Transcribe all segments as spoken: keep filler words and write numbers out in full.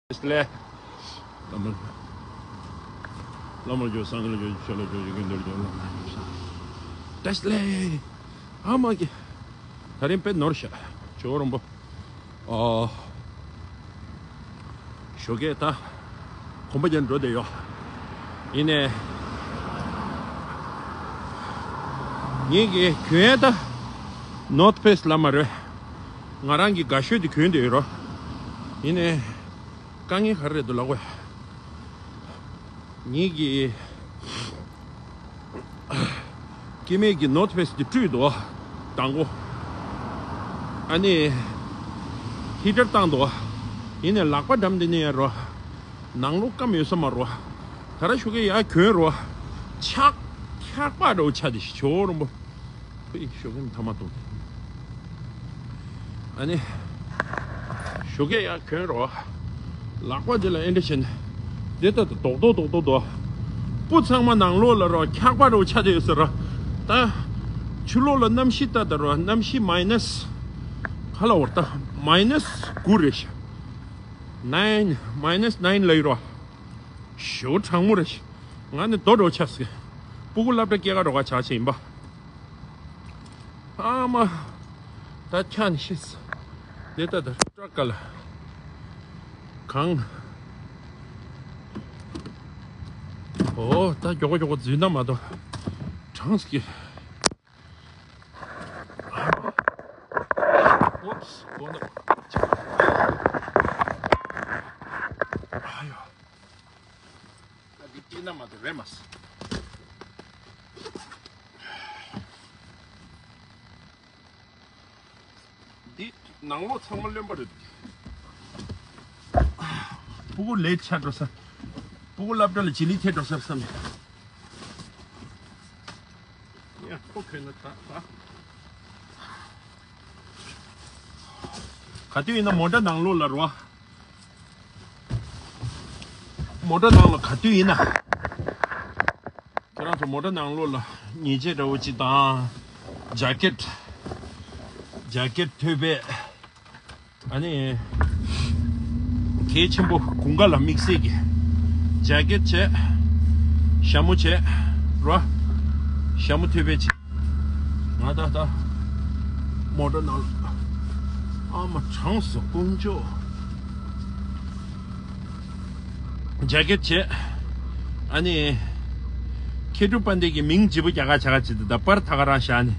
བཀྲ་ཤིས་བདེ་ལེགས། བླ་མ། བླ་མར་གྱུར། སངས་རྒྱས་ལ་གྱུར། ཆོས་ལ་གྱུར། ཆོས་ཀུན་ཏུ་གྱུར། བླ་མ་ལ་གྱུར། བཀྲ་ཤིས་བདེ་ལེགས། ཨ་མ་གི། ད་རིང་དཔེ་ནོར་ཤག་ཇོ་བོ་རིན་པོ། ཨོ། ཞོགས་ཀས་ད་གོམ་པ་རྒྱག་འགྲོ་བསྡད་ཡོད། ཡིན་ནའི་ངེད་ཀྱི་གྱོན་ཡས་ད་North Face ལ་མ་རེད། ང་རང་གི་དགའ་ཤོས་དེ་གྱོན་བསྡད་ཡོད་རོ། ཡིན་ནའི་དཀའ་ངལ་ག་རེ་རེད་འདུག་ལབ་དགོས། ངེད་ཀྱི་སྐྱེ་དམན་གྱི་North Face དེ་བཀྲུས་འདུག་དང་པོ། ཨ་ནི་ཧི་ཊར་བཏང་འདུག་ཡིན་ནའི་ལག་པ་འགྲམ་དེ་ནས་ཡར་རོ། ནང་ལོགས་སྐམ་ཡོད་ས་མ་རོ། ད་ར་ཞོགས་ཀས་ཡར་གྱོན་རོ། ཆག་ཆག་པ་འདྲ་བོ་ཆགས་བསྡད་ཤག་ཇོ་བོ་རིན་པོ། ཕུ་ཡི་ཞོགས་ཀས་མཐའ་མ་གཏོང་དེ། ཨ་ནི། ཞོགས་ཀས་ཡར་གྱོན་རོ། ལག་པ་འདི་ལ་ཨེ་འདྲ་བྱས་ནས། འདི་ལྟ་དུ་རྡོག་རྡོག་རྡོག་རྡོག་རྡོག་སྤུ་ཚང་མ་ནང་ལོགས་ལ་རོ། འཁྱག་པ་རོ་ཆགས་བསྡད་ཡོད་ཟེར་རོ། ད། ཆུ་ལོག་ལ་གནམ་གཤིས་ལྟ་ད་རོ། གནམ་གཤིས་མའི་ནས། ག་ལ་བར་ད། མའི་ནས་དགུ་རེད་ཤག Nine, minus nine ལ་ཡོད་རོ། ཞོ་གྲང་མོ་རེད་ཤག་ང་ནི་རྡོ་འདྲ་བོ་ཆགས་སོང་། སྤུ་གུ་སློབ་གྲྭ་སྐྱེལ་ག་འགྲོ་ག་ཆགས་ཤིག་ཡིན་པ། ཨ་མ། ད་ཁྱག་ནས་ཤི་སོང་། འདི་ལྟ་ད་ཊ་རག་ག་ལ། གང་། ཨོ་ད་མགྱོགས་པོ་མགྱོགས་པོ་འཛུལ་ན་མ་གཏོགས། གྲང་སོང་གི། Oops, going up. ཨ་ཡོ། ད་འདི་སྐྱེས་ན་མ་གཏོགས་རེད་མ་སོང་། འདི་ནང་ལོགས་ཚང་མ་རློན་པ་རེད། སྤུ་གུ་ལས་ཆགས་འགྲོ་ས། སྤུ་གུ་སློབ་གྲྭ་ལ་བྱི་ལི་ཐེབས་འགྲོ་ས་བསམ་ནས། ཡ་ཁོ་ཁོས་ན་ད་ད། ག་དུས་ཡིན་ན་མོ་ཊ་ནང་ལོགས་ལ་རོ། མོ་ཊ་ནང་ལ་ག་དུས་ཡིན་ན། ཁྱེད་རང་ཚོ་མོ་ཊ་ནང་ལོགས་ལ་ཉལ་ཆས་འདྲ་བོ་ཅིག་དང་། ཇ་ཀེཊ། ཇ་ཀེཊ་ཐོད་པས། ཨ་ནི། གལ་ཆེན་པོ་དགུན་ཁ་ལ་དམིགས་བསལ་གྱི། ཇ་ཀེཊ་བྱས། ཞྭ་མོ་བྱས། རོ། ཞྭ་མོ་ཐོད་པས་བྱས། ང་ད་ལྟ་མོ་ཊ་ནང་ལ། ཨ་མ་གྲང་སོང་དཀོན་མཆོག་ཇ་ཀེཊ་བྱས། ཨ་ནི། མཁས་གྲུབ་དཔལ་ལྡན་གྱི་མིང་བརྗིད་པོ་རྒྱག་ག་བྱ་ག་བྱེད་དུ་ད་པར་ཐག་རང་བཞག་ནས།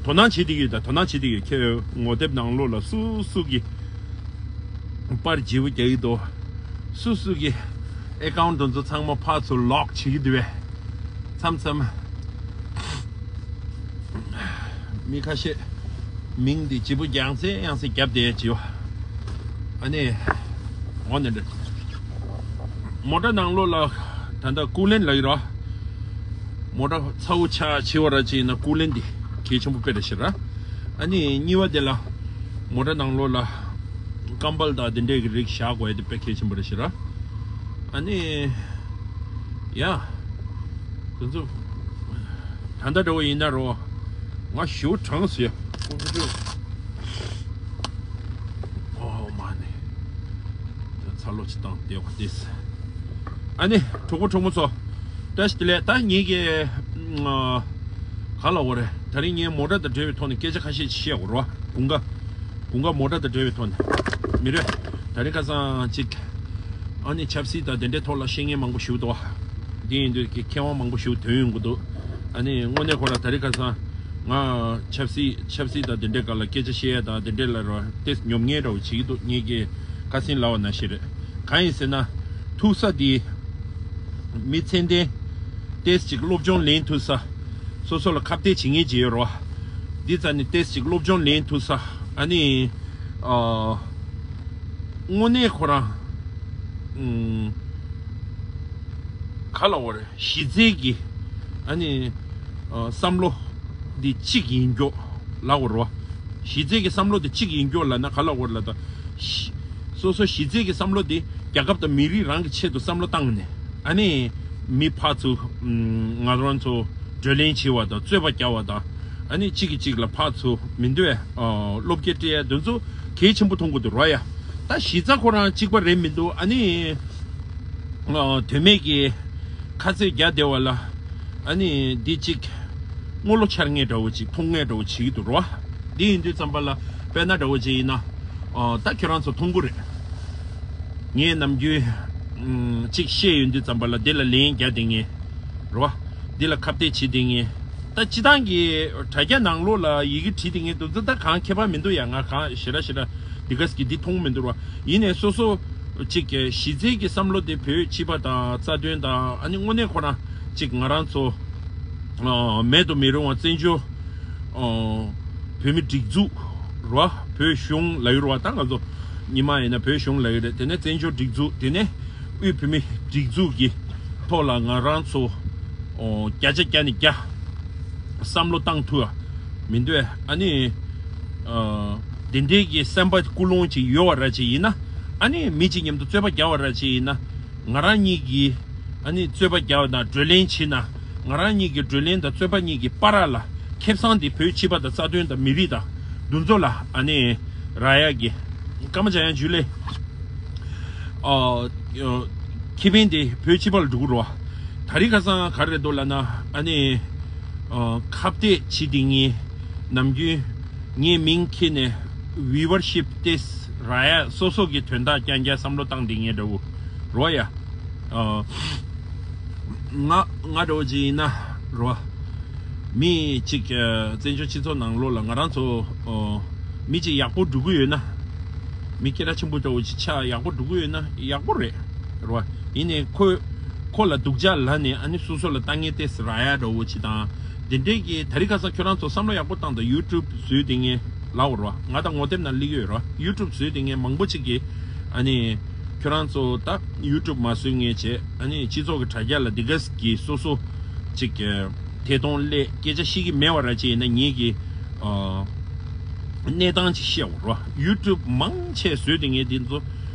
དོ་སྣང་བྱེད་དེ་ཡོད། ད་དོ་སྣང་བྱེད་དེ་ཡོད། ཁྱེད་ངོ་དེབ་ནང་ལོགས་ལ་སུ་སུ་གི་པར་བརྗིད་པོ་རྒྱག་གི་འདུག་སུ་སུ་གི་ཨེ་ཀའུན་ཊི་དེ་ཚོ་ཚང་མ་ཕར་ཚུར་ལོག་བྱེད་ཀྱི་འདུག་བས། མཚམས་མཚམས། མི་ཁ་ཤས་མིང་འདི་བརྗིད་པོ་རྒྱག་ཚེ་ཡང་སེ་རྒྱབ་བསྡད་ཡ་བྱིའུ། ཨ་ནི། འོ་ནི་འདྲ། མོ་ཊ་ནང་ལོགས་ལ་ད་ལྟ་ཀུ་ལན་ལ་ཡོད་ར། མོ་ཊ་ཚ་བོ་ཆགས་ཆེ་བ་ར་ཅིག་ཡིན་ན་ཀུ་ལན་འདི་གལ་ཆེན་པོ་དཔེ་རེད་ཤག་ར། ཨ་ནི་གཉིས་པ་དེ་ལ་མོ་ཊ་ནང་ལོགས་ལ་ཀམ་བལ་དང་དེ་འདྲས་ཀྱི་རིགས་བཞག་དགོས་ཡ་དེ་དཔེ་གལ་ཆེན་པོ་རེད་ཤག་ར། ཨ་ནི། ཡ། དེ་ཚོ། ད་ལྟ་འདྲ་བོ་ཡིན་ན་རོ། ང་ཞེ་པོ་གྲང་སོང་ཡ། ཨོ་མ་ནི། ད་ཚ་ལོ་ཅི་བཏང་བསྡད་པ་དེས། ཨ་ནི་གྲོགས་པོ་གྲོགས་མོ་ཚོ། བཀྲ་ཤིས་བདེ་ལེགས། ད་ངེད་ཀྱི། ག་ལ་འོ་རེད། ད་རིང་ངས་མོ་ཊ་དང་འབྲེལ་བའི་ཐོག་ནས་སྐད་ཆ་ཁ་ཤས་ཤིག་བཤད་དགོས་རོ། དགུན་ཁ། དགུན་ཁ་མོ་ཊ་དང་འབྲེལ་བའི་ཐོག་ནས། མི་རེད། ད་རིང་ཁ་སང་ཅིག་ཨ་ནི་ཆབ་སྲིད་དང་དེ་འདྲའི་ཐོག་ལ་བཤད་མཁན་མང་པོ་ཞིག་འདུག་བ། འདི་ཡིན་དུས་ཀྱི་མཁས་དབང་མང་པོ་ཞིག་ཐོན་ཡོང་གི་འདུག་ཨ་ནི་དངོས་གནས་ཁོ་ར་ད་རིང་ཁ་སང་ང་ཆབ་སྲིད་ཆབ་སྲིད་དང་དེ་འདྲའི་སྐོར་ལ་སྐད་ཆ་བཤད་ཡ་དང་དེ་འདྲའི་ལ་རོ་ཏེས་ཉོབ་ངེས་འདྲ་བོ་བྱེད་ཀྱི་འདུག་ངེད་ཀྱི་ཁ་སེང་ལབ་པ་ནང་བཞིན་རེད། གང་ཡིན་ཟེར་ན། ཐུག་ས་དེ། མི་ཚད་ལྡན། ཏེས་ཅིག་སློབ་སྦྱོང་ལེན་ཐུབ་ས། སོ་སོ་ལ་ཁ་གཏད་བྱེད་མཁན་ཅིག་ཡོད་རོ། འདི་ཙམ་ནི་ཏེས་ཅིག་སློབ་སྦྱོང་ལེན་ཐུབ་ས། ཨ་ནི། ཨ། དངོས་གནས་ཁོ་རང་། ཨུམ། ག་ལ་འོ་རེད། གཞི་རྩའི་གི། ཨ་ནི། ཨ། བསམ་བློ་འདི་གཅིག་ཡིན་མགྱོགས་ལབ་དགོས་རེད་བ། གཞི་རྩའི་གི་བསམ་བློ་འདི་གཅིག་ཡིན་མགྱོགས་ལབ་ན་ག་ལབ་དགོས་རེད་ལབ་ད། གཞི། སོ་སོ་གཞི་རྩའི་གི་བསམ་བློ་འདི་རྒྱལ་ཁབ་དང་མི་རིགས་རང་གི་ཆེད་དུ་བསམ་བློ་བཏང་ནས། ཨ་ནི། མི་ཕར་ཚུར། ཨམ། ང་རང་ཚོ་བགྲོ་གླེང་བྱེད་པ་དང་རྩོད་པ་རྒྱག་པ་དང་། ཨ་ནི་གཅིག་གིས་གཅིག་ལ་ཕར་ཚུར་མི་འདོད། ཨ། བློ་སྐྱེད་སྤྲད་ཡ་འདི་ཚོ་ གལ་ཆེན་པོ་མཐོང་གི་འདུག་རོ་ཡ། ད་གཞི་རྩ་ཁོ་རང་གཅིག་པ་རེད་མི་འདུག་ཨ་ནི། ཨ། དོན་མེད་ཀྱི་ཁ་ཚིག་རྒྱག་བདེ་བ་ལ། ཨ་ནི་འདི་གཅིག་རྔོག་ལོ་འཆར་མཁན་འདྲ་བོ་ཅིག་མཐོང་མཁན་འདྲ་བོ་བྱེད་ཀྱི་འདུག་རོ། འདི་ཡིན་དུས་ཙམ་པ་ལ་དཔེར་ན་འདྲ་བོ་ཅིག་ཡིན་ན། ཨ། ད་ཁྱོད་རང་ཚོ་མཐོང་གི་རེད། ངས་ནམ་རྒྱུན་ཨམ། གཅིག་བཤད་ཡོང་དུས་ཙམ་པ་ལ་འདི་ལ་ལན་རྒྱག་བསྡད་མཁན་རོ། འདི་ལ་ཁ་གཏད་བྱེད་བསྡད་མཁན། ད་སྤྱི་བཏང་གི་དྲ་རྒྱ་ནང་ལོགས་ལ་ཡི་གེ་བྲིས་བསྡད་མཁན་དེ་ཚོ་ད་གང་ཁྱད་པར་མི་འདུག་ཡ། ང་གང་ཞེ་དྲག་ཞེ་དྲག་འདི་ག་ཟིག་གི་འདི་མཐོང་མི་འདུག་རོ། ཡིན་ནའི་སོ་སོ་གཅིག་གི་གཞི་རྩའི་གི་བསམ་བློ་དེ་བོད་སྤྱི་པ་དང་རྩ་དོན་དང་ཨ་ནི་དངོས་གནས་ཁོ་རང་གཅིག་ང་རང་ཚོ་ཨ། མེད་དུ་མི་རུང་བ་བཙན་བྱོལ་ཨ། བོད་མི་སྒྲིག་འཛུགས་རོ། བོད་གཞུང་ལབ་ཡོད་རོ། ད་ང་ཚོ་ཉི་མ་ཡིན་ན་བོད་གཞུང་ལབ་ཡོད་རེད། དེ་ནས་བཙན་བྱོལ་སྒྲིག་འཛུགས། དེ་ནས་དབུས་བོད་མི་སྒྲིག་འཛུགས་ཀྱི་ཐོག་ལ་ང་རང་ཚོ་ཨོ། བརྒྱ་ཆ་བརྒྱ་ནས་བརྒྱ་བསམ་བློ་བཏང་ཐུབ་པ་མི་འདུག་ཨ་ནི་ཨ། དེ་འདྲའི་གི་སེམས་པ་ཀུན་སློང་ཅིག་ཡོད་པ་ར་ཅིག་ཡིན་ན། ཨ་ནི་མི་གཅིག་མཉམ་དུ་རྩོད་པ་རྒྱག་པ་ར་ཅིག་ཡིན་ན། ང་རང་གཉིས་ཀྱིས་ཨ་ནི་རྩོད་པ་རྒྱག་པ་དང་བགྲོ་གླེང་བྱེད་ན། ང་རང་གཉིས་ཀྱི་བགྲོ་གླེང་དང་རྩོད་པ་གཉིས་ཀྱི་བར་ལ་ཁེ་བཟང་དེ་བོད་སྤྱི་པ་དང་རྩ་དོན་དང་མི་རིགས་དང་འདི་ཚོ་ལ་ཨ་ནི་རག་ཡག་གི། ཀརྨ་འཇམ་དབྱངས་འཇུ་ལེ། ཨ། ཁེ་ཕན་དེ་བོད་སྤྱི་པ་ལ་འགྲོ་གི་རེད་བ། དེ་རིང་ཁ་སང་ག་རེ་འདུག་ལབ་ན། ཨ་ནི་ཨ། ཁ་གཏད་བྱེད་བསྡད་མཁན་ནམ་རྒྱུན་ངའི་མིང་ཁྱེར་ནས་ཝི་ཝར་ཤིབ་ཏོག་ཙམ་རག་ཡ། སོ་སོ་གི་དོན་དག་རྐྱང་རྐྱང་བསམ་བློ་བཏང་བསྡད་མཁན་འདྲ་བོ་རོ་ཡ། ཨ། ང་ང་འདྲ་བོ་ཅིག་ཡིན་ན་རོ། མི་གཅིག་ཨ། བཙན་བྱོལ་སྤྱི་ཚོགས་ནང་ལོགས་ལ་ང་རང་ཚོ་ཨ། མི་གཅིག་ཡག་པོ་འགྲོ་གི་ཡོད་ན། མི་སྐད་གྲགས་ཆེན་པོ་འདྲ་བོ་ཅིག་ཆགས་ཡག་པོ་འགྲོ་གི་ཡོད་ན་ཡག་པོ་རེད་རོ། ཡིན་ནའི་ཁོ་ཁོ་ལ་སྡུག་ཅག་ལབ་ནས་ཨ་ནི་སོ་སོ་ལ་ལྟ་ངན་ཏོག་ཙམ་རག་ཡ་འདྲ་བོ་ཅིག་དང་། དེ་འདྲས་ཀྱི་དེ་རིང་ཁ་སང་ཁྱོད་རང་ཚོ་བསམ་བློ་ཡག་པོ་བཏང་དང་། ཡུ་ཊུབ་བཟོས་བསྡད་མཁན་ལབ་རོ། ང་དང་ངོ་དེབ་ནང་སླེབས་ཡོད་རོ། ཡུ་ཊུབ་བཟོས་བསྡད་མཁན་མང་པོ་ཅིག་གིས་ཨ་ནི་ཁྱོད་རང་ཚོ་ད་ཡུ་ཊུབ་མ་བཟོས་མཁན་བྱས། ཨ་ནི་སྤྱི་ཚོགས་ཀྱི་དྲ་རྒྱ་ལ་འདི་ག་ཟིག་གི་སོ་སོ་ཅིག་ཐད་གཏོང་སླེབས་སྐད་ཆ་བཤད་ཀྱི་མེད་པ་ར་ཅིག་ཡིན་ན་ངེད་ཀྱི་ཨ། གནས་སྟངས་ཅིག་བཤད་འོ་རོ། ཡུ་ཊུབ་མང་ཆེ་བཟོས་དེ་ངས་དེ་ཚོ་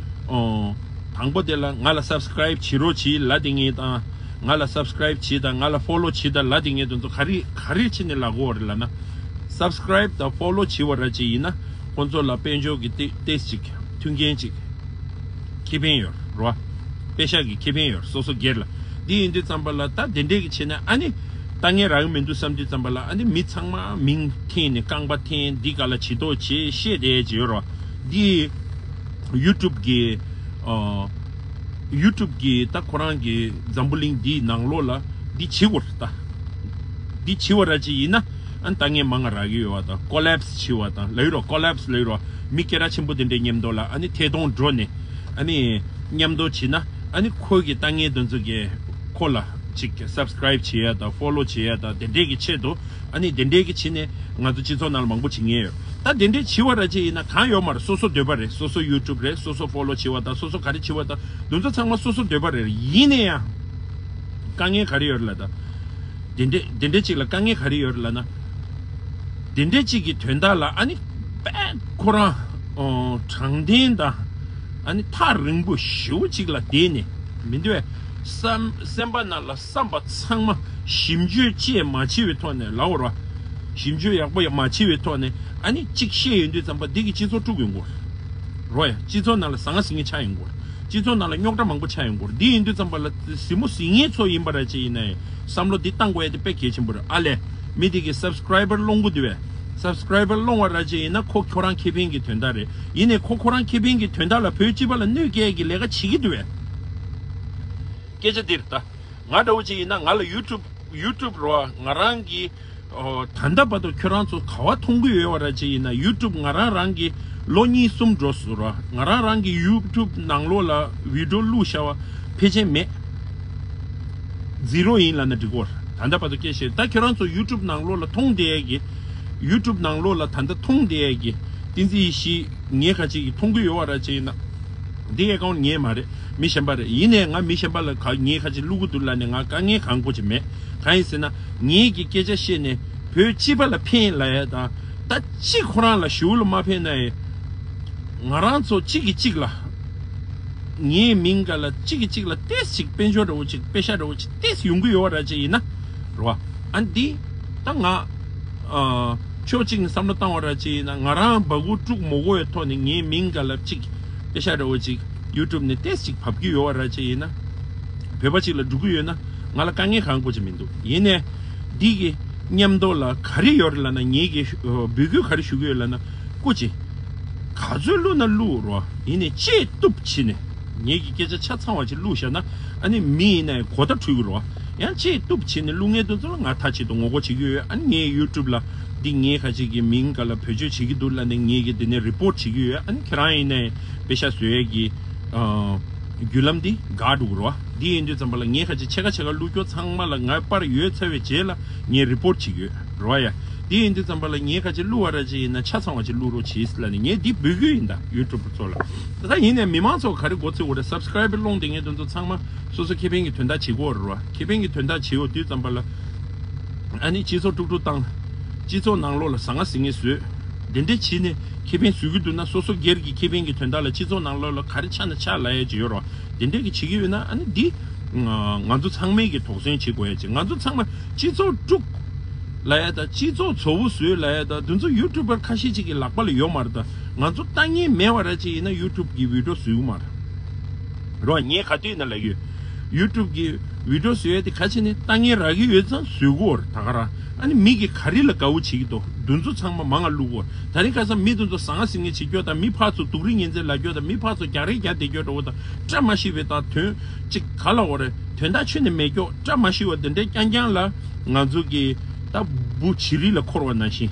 ཨོ། དང་པོ་དེ་ལ་ང་ལ་སབ་སི་ཀ་རེབ་བྱེད་རོགས་བྱེད་ལབ་དེ་ངས་དང་། ང་ལ་སབ་སི་ཀ་རེབ་བྱེད་དང་། ང་ལ་ཕོ་ལོ་བྱེད་དང་ལབ་དེ་ངས་དེ་ཚོ་ག་རེ་ག་རེ་བྱས་ནས་ལབ་དགོས་རེད་ལབ་ན། སབ་སི་ཀ་རེབ་དང་ཕོ་ལོ་བྱེད་པ་ར་ཅིག་ཡིན་ན་ཁོང་ཚོ་ལ་དཔལ་འབྱོར་གྱི་ཏེ་ཏེས་ཅིག་མཐུན་རྐྱེན་ཅིག་ཁེ་ཕན་ཡོད་རོ། པེ་ཤག་གི་ཁེ་ཕན་ཡོད། སོ་སོ་སྒེར་ལ། འདི་ཡིན་དུས་ཙམ་པ་ལ་ད་དེ་འདྲས་ཀྱི་བྱས་ན་ཨ་ནི་ལྟ་ངན་རག་གི་མི་འདུག་བསམ་དུས་ཙམ་པ་ལ་ཨ་ནི་མི་ཚང་མ་མིང་འཐེན་ནས་རྐང་པ་འཐེན། འདི་ག་ལ་བྱེད་དོ་བྱེད་བཤད་བསྡད་ཀྱི་ཡོད་རོ། འདི་ཡུ་ཊུབ་གི་ཨ། ཡུ་ཊུབ་གི་ད་ཁོ་རང་གི་འཛམ་བུ་གླིང་འདིའི་ནང་ལོགས་ལ་འདི་བྱེད་དགོས་རེད་ད། འདི་བྱེད་པ་ར་ཅིག་ཡིན་ན་ཨ་ནི་ལྟ་ངན་མང་ང་རག་གི་ཡོད་བ་དང་། ཀོ་ལེབ་སི་བྱེད་པ་དང་ལབ་ཡོད་རོ། ཀོ་ལེབ་སི་ལབ་ཡོད་རོ། མི་སྐད་གྲགས་ཆེན་པོ་དེ་འདྲའི་མཉམ་དུ་ལ་ཨ་ནི་ཐད་གཏོང་འགྲོ་ནས་ཨ་ནི་མཉམ་དུ་བྱེད་ན། ཨ་ནི་ཁོ་གི་ལྟ་ངན་དེ་ཚོ་གི་ཁོ་ལ་ཅིག་སབ་སི་ཀ་རེབ་བྱེད་ཡ་དང་ཕོ་ལོ་བྱེད་ཡ་དང་དེ་འདྲས་ཀྱི་ཆེད་དུ་ཨ་ནི་དེ་འདྲས་ཀྱི་བྱེད་ནས་ང་ཚོ་སྤྱི་ཚོགས་ནང་ལ་མང་པོ་བྱེད་མཁན་ཡོད། ད་དེ་འདྲས་བྱེད་པ་ར་ཅིག་ཡིན་ན་གང་ཡོད་མ་རེད། སོ་སོ་འདོད་པ་རེད། སོ་སོ་ཡུ་ཊུབ་རེད། སོ་སོ་ཕོ་ལོ་བྱེད་པ་དང་། སོ་སོ་ག་རེ་བྱེད་པ་དང་། དེ་ཚོ་ཚང་མ་སོ་སོ་འདོད་པ་རེད། ཡིན་ནའི་ཡང་དཀའ་ངལ་ག་རེ་ཡོད་རེད་ལབ་ད། དེ་འདྲས་དེ་འདྲས་ཅིག་ལ་དཀའ་ངལ་ག་རེ་ཡོད་རེད་ལབ་ན། དེ་འདྲས་ཅིག་གི་དོན་དག་ལ་ཨ་ནི་དཔེ་ཁོ་རང་ཨོ་དྲང་བདེན་དང་ཨ་ནི་ཐག་རིང་པོ་ཞེ་པོ་ཅིག་ལ་བསྡད་ནས་མི་འདུག་བས། བསམ་སེམས་པ་ནང་ལ་བསམ་པ་ཚང་མ་ཞིབ་འཇུག་བཅས་མ་བྱས་པའི་ཐོག་ནས་ལབ་རོགས། ཞིབ་འཇུག་ཡག་པོ་ཡང་མ་བྱས་པའི་ཐོག་ནས་ཨ་ནི་གཅིག་བཤད་ཡོང་དུས་ཙམ་པ་འདི་གི་སྤྱི་ཚོགས་དཀྲུག་ཡོང་གི་རེད། རོ་ཡ། སྤྱི་ཚོགས་ནང་ལ་ཟང་ཟིང་ངེ་ཆགས་ཡོང་གི་རེད། སྤྱི་ཚོགས་ནང་ལ་རྙོག་དྲ་མང་པོ་ཆགས་ཡོང་གི་རེད། འདི་ཡིན་དུས་ཙམ་པ་ལ་གཟིགས་མོ་གཟིགས་མཁན་ཚོ་ཡིན་པ་ར་ཅིག་ཡིན་ནའི་བསམ་བློ་འདི་བཏང་དགོས་ཡ་དེ་དཔེ་གལ་ཆེན་པོ་རེད། ཨ་ལས། མི་དེ་གི་སབ་སི་ཀ་རེ་བར་སློང་གི་འདུག་བས། སབ་སི་ཀ་རེ་བར་སློང་བ་ར་ཅིག་ཡིན་ན་ཁོ་ཁྱོད་རང་ཁེ་ཕན་གྱི་དོན་དག་རེད། ཡིན་ནའི་ཁོ་ཁོ་རང་ཁེ་ཕན་གྱི་དོན་དག་ལ་བོད་སྤྱི་པ་ལ་གནོད་སྐྱེལ་གྱི་ལས་ཀ་བྱེད་ཀྱི་འདུག་བས། སྐད་ཆ་འདི་རེད་ད། ང་འདྲ་བོ་ཅིག་ཡིན་ན་ང་ལ་ཡུ་ཊུབ་ཡུ་ཊུབ་རོ། ང་རང་གི་ཨོ། ད་ལྟ་བར་དུ་ཁྱོད་རང་ཚོ་ག་བ་མཐོང་གི་ཡོད་བ་ར་ཅིག་ཡིན་ན། ཡུ་ཊུབ་ང་རང་རང་གི་ལོ་གཉིས་གསུམ་འགྲོ་སོང་ར། ང་རང་རང་གི་ཡུ་ཊུབ་ནང་ལོགས་ལ་བི་ཌིའོ་བླུགས་བཞག་པ་ཕལ་ཆེར་མེད། ཛི་རོ་ཡིན་ལབ་ན་འགྲིག་གོ། ད་ལྟ་བར་དུ་སྐད་བཤད། ད་ཁྱོད་རང་ཚོ་ཡུ་ཊུབ་ནང་ལོགས་ལ་མཐོང་བསྡད་ཡས་ཀྱི། ཡུ་ཊུབ་ནང་ལོགས་ལ་ད་ལྟ་མཐོང་བསྡད་ཡས་ཀྱི་བསྟན་འཛིན་ཡེ་ཤེས་ངས་ཁ་ཅིག་གིས་མཐོང་གི་ཡོད་བ་ར་ཅིག་ཡིན་ན། འདི་ཨེ་ཀའུན་ཊི་ངའི་མ་རེད། མི་གཞན་པ་རེད། ཡིན་ནའི་ང་མི་གཞན་པ་ལ་ག་ངས་ཁ་ཅིག་བླུག་གི་འདུག་ལབ་ནས་ང་དཀའ་ངལ་གང་དགོས་ཀྱི་མེད། གང་ཡིན་ཟེར་ན་ངེད་ཀྱི་སྐད་ཆ་བཤད་ནས་བོད་སྤྱི་པ་ལ་ཕན་ལབ་ཡ་དང་། ད་གཅིག་ཁོ་རང་ལ་ཞུ་ལ་མ་ཕན་ན་ཡི། ང་རང་ཚོ་གཅིག་གིས་གཅིག་ལ། ངའི་མིང་ག་ལ་གཅིག་གིས་གཅིག་ལ་ཏེས་ཅིག་དཔལ་འབྱོར་འདྲ་བོ་ཅིག་པེ་ཤ་འདྲ་བོ་ཅིག་ཏེས་ཡོང་གི་ཡོད་བ་ར་ཅིག་ཡིན་ན། རེད་བ། ཨ་འདི་ད་ང་ཨ། ཕྱོགས་གཅིག་ནས་བསམ་བློ་བཏང་བ་ར་ཅིག་ཡིན་ན། ང་རང་སྦ་ཁུག་དཀྲུག་མ་དགོས་པའི་ཐོག་ནས་ངའི་མིང་ག་ལ་ཅིག་པེ་ཤ་འདྲ་བོ་ཅིག་ཡུ་ཊུབ་ནས་ཏོག་ཙམ་ཅིག་བབས་ཀྱི་ཡོད་པ་ར་ཅིག་ཡིན་ན། བོད་པ་ཅིག་ལ་འགྲོ་གི་ཡོད་ན་ང་ལ་དཀའ་ངལ་གང་དགོས་ཀྱི་མི་འདུག། ཡིན་ནའི་འདི་གི་མཉམ་དུ་ལ་ག་རེ་ཡོད་རེད་ལབ་ན། ངེད་ཀྱིས་འབོད་སྐུལ་ག་རེ་ཞུ་གི་ཡོད་ལབ་ན། སྐུ་མཁྱེན། ག་ཚོད་བླུགས་ན་བླུགས་རོགས། ཡིན་ནའི་ལྕེ་གཏུབ་བྱས་ནས་ངེད་ཀྱི་སྐད་ཆ་ཆ་ཚང་བ་ཅིག་བླུགས་བཞག་ན། ཨ་ནི་མི་ཡིན་ན་ཡང་གོ་བརྡ་འཕྲོད་ཀྱི་རོགས། ཡང་ལྕེ་གཏུབ་བྱས་ནས་བླུགས་མཁན་དེ་ཚོ་ལ་ང་མཐའ་གཅིག་ཏུ་ངོ་རྒོལ་བྱེད་ཀྱི་ཡོད། ཨ་ནི་ངའི་ཡུ་ཊུབ་ལ་འདི་ངས་ཁ་ཅིག་གི་མིང་ག་ལ་བེད་སྤྱོད་བྱེད་ཀྱི་འདུག་ལབ་ནས་ངེད་ཀྱིས་འདི་ནས་རི་པོར་ཊི་བྱེད་ཀྱི་ཡོད། ཨ་ནི་ཁྱེད་རང་ཡིན་ནའི་པེ་ཤ་བཟོ་ཡས་ཀྱི་ཨ་བརྒྱུད་ལམ་འདི་འགག་འགྲོ་གི་རོགས། འདི་ཡིན་དུས་ཙམ་པ་ལ་ངས་ཁ་ཅིག་ཕྱེད་ཀ་ཕྱེད་ཀ་བླུགས་རྒྱུ་ཚང་མ་ལ་ང་པར་ཡོད་ཚར་བའི་རྗེས་ལ་ངས་རི་པོར་ཊི་བྱེད་ཀྱི་ཡོད་རོགས་ཡ། འདི་ཡིན་དུས་ཙམ་པ་ལ་ངས་ཁ་ཅིག་བླུགས་པ་ར་ཅིག་ཡིན་ན་ཆ་ཚང་བ་ཅིག་བླུགས་རོགས་བྱེད་ལབ་ནས་ངས་འདི་འབོད་སྐུལ་ཡིན་ད། ཡུ་ཊུབ་པར་ཚོ་ལ། ད་ཡིན་ནའི་མི་མང་ཚོ་ག་རེ་མགོ་ཚོས་དགོས་རེད། སབ་སི་ཀ་རེབ་སློང་བསྡད་མཁན་དེ་ཚོ་ཚང་མ་སོ་སོ་ཁེ་ཕན་གྱི་དོན་དག་བྱེད་དགོས་རེད་བ། ཁེ་ཕན་གྱི་དོན་དག་བྱེད་འོ་དུས་ཙམ་པ་ལ། ཨ་ནི་སྤྱི་ཚོགས་དཀྲུག་དཀྲུག་བཏང་། སྤྱི་ཚོགས་ནང་ལོགས་ལ་ཟང་ངེ་ཟིང་ངེ་བཟོས། དེ་འདྲས་བྱས་ནས་ཁེ་ཕན་བཟོ་གི་འདུག་ན། སོ་སོ་སྒེར་གྱི་ཁེ་ཕན་གྱི་དོན་དག་ལ་སྤྱི་ཚོགས་ནང་ལོགས་ལ་ག་རེ་ཆགས་ན་ཆགས་ལབ་ཡས་ཅིག་ཡོད་རེད་བ། དེ་འདྲས་ཀྱི་བྱེད་ཀྱི་ཡོད་ན་ཨ་ནི་འདི་ང་ཚོ་ཚང་མས་ཀྱི་དོགས་ཟོན་བྱེད་དགོས་ཡས་ཅིག། ང་ཚོ་ཚང་མ་སྤྱི་ཚོགས་དཀྲུག་ལབ་ཡ་དང་སྤྱི་ཚོགས་བཙོག་པོ་བཟོས་ལབ་ཡ་དང་དེ་ཚོ་ཡུ་ཊུབ་པར་ཁ་ཤས་ཅིག་གི་ལག་པ་ལ་ཡོད་མ་རེད། ད་ང་ཚོ་ལྟ་ཉན་མེད་པ་ར་ཅིག་ཡིན་ན་ཡུ་ཊུབ་གི་བི་ཌིའོ་བཟོ་གི་མ་རེད། རོ། ངས་ག་དུས་ཡིན་ན་ལབ་ཡོད། ཡུ་ཊུབ་གི་བི་ཌིའོ་བཟོ་ཡ་དེ་ག་ཅིག་ནས་ལྟ་ཉན་རག་གི་ཡོད་ཙང་བཟོ་གི་ཡོད་རེད་ད་ག་རང་། ཨ་ནི་མི་གི་ག་རེ་ལ་དགའ་བོ་བྱེད་ཀྱི་འདུག། དེ་ཚོ་ཚང་མ་མང་ང་བླུག་གི་ཡོད་རེད། དེ་རིང་ཁ་སང་མི་དེ་ཚོ་ཟང་ངེ་ཟིང་ངེ་བྱེད་རྒྱུ་དང་མི་ཕར་ཚུར་སྡུག་རུས་ངན་ཚད་ལབ་རྒྱུ་དང་མི་ཕར་ཚུར་རྒྱག་རེས་རྒྱག་བསྡད་རྒྱུ་འདྲ་བོ་དང་བཀྲ་མ་ཤིས་པའི་དང་དོན་གཅིག་ག་ལབ་དགོས་རེད། དོན་དག་ཁྱོན་ནས་མེད་རྒྱུ་བཀྲ་མ་ཤིས་པ་དེ་འདྲའི་རྐྱང་རྐྱང་ལ་ང་ཚོ་གི་ད་འབུ་བྱི་རིལ་ལ་འཁོར་བ་ནང་བཞིན་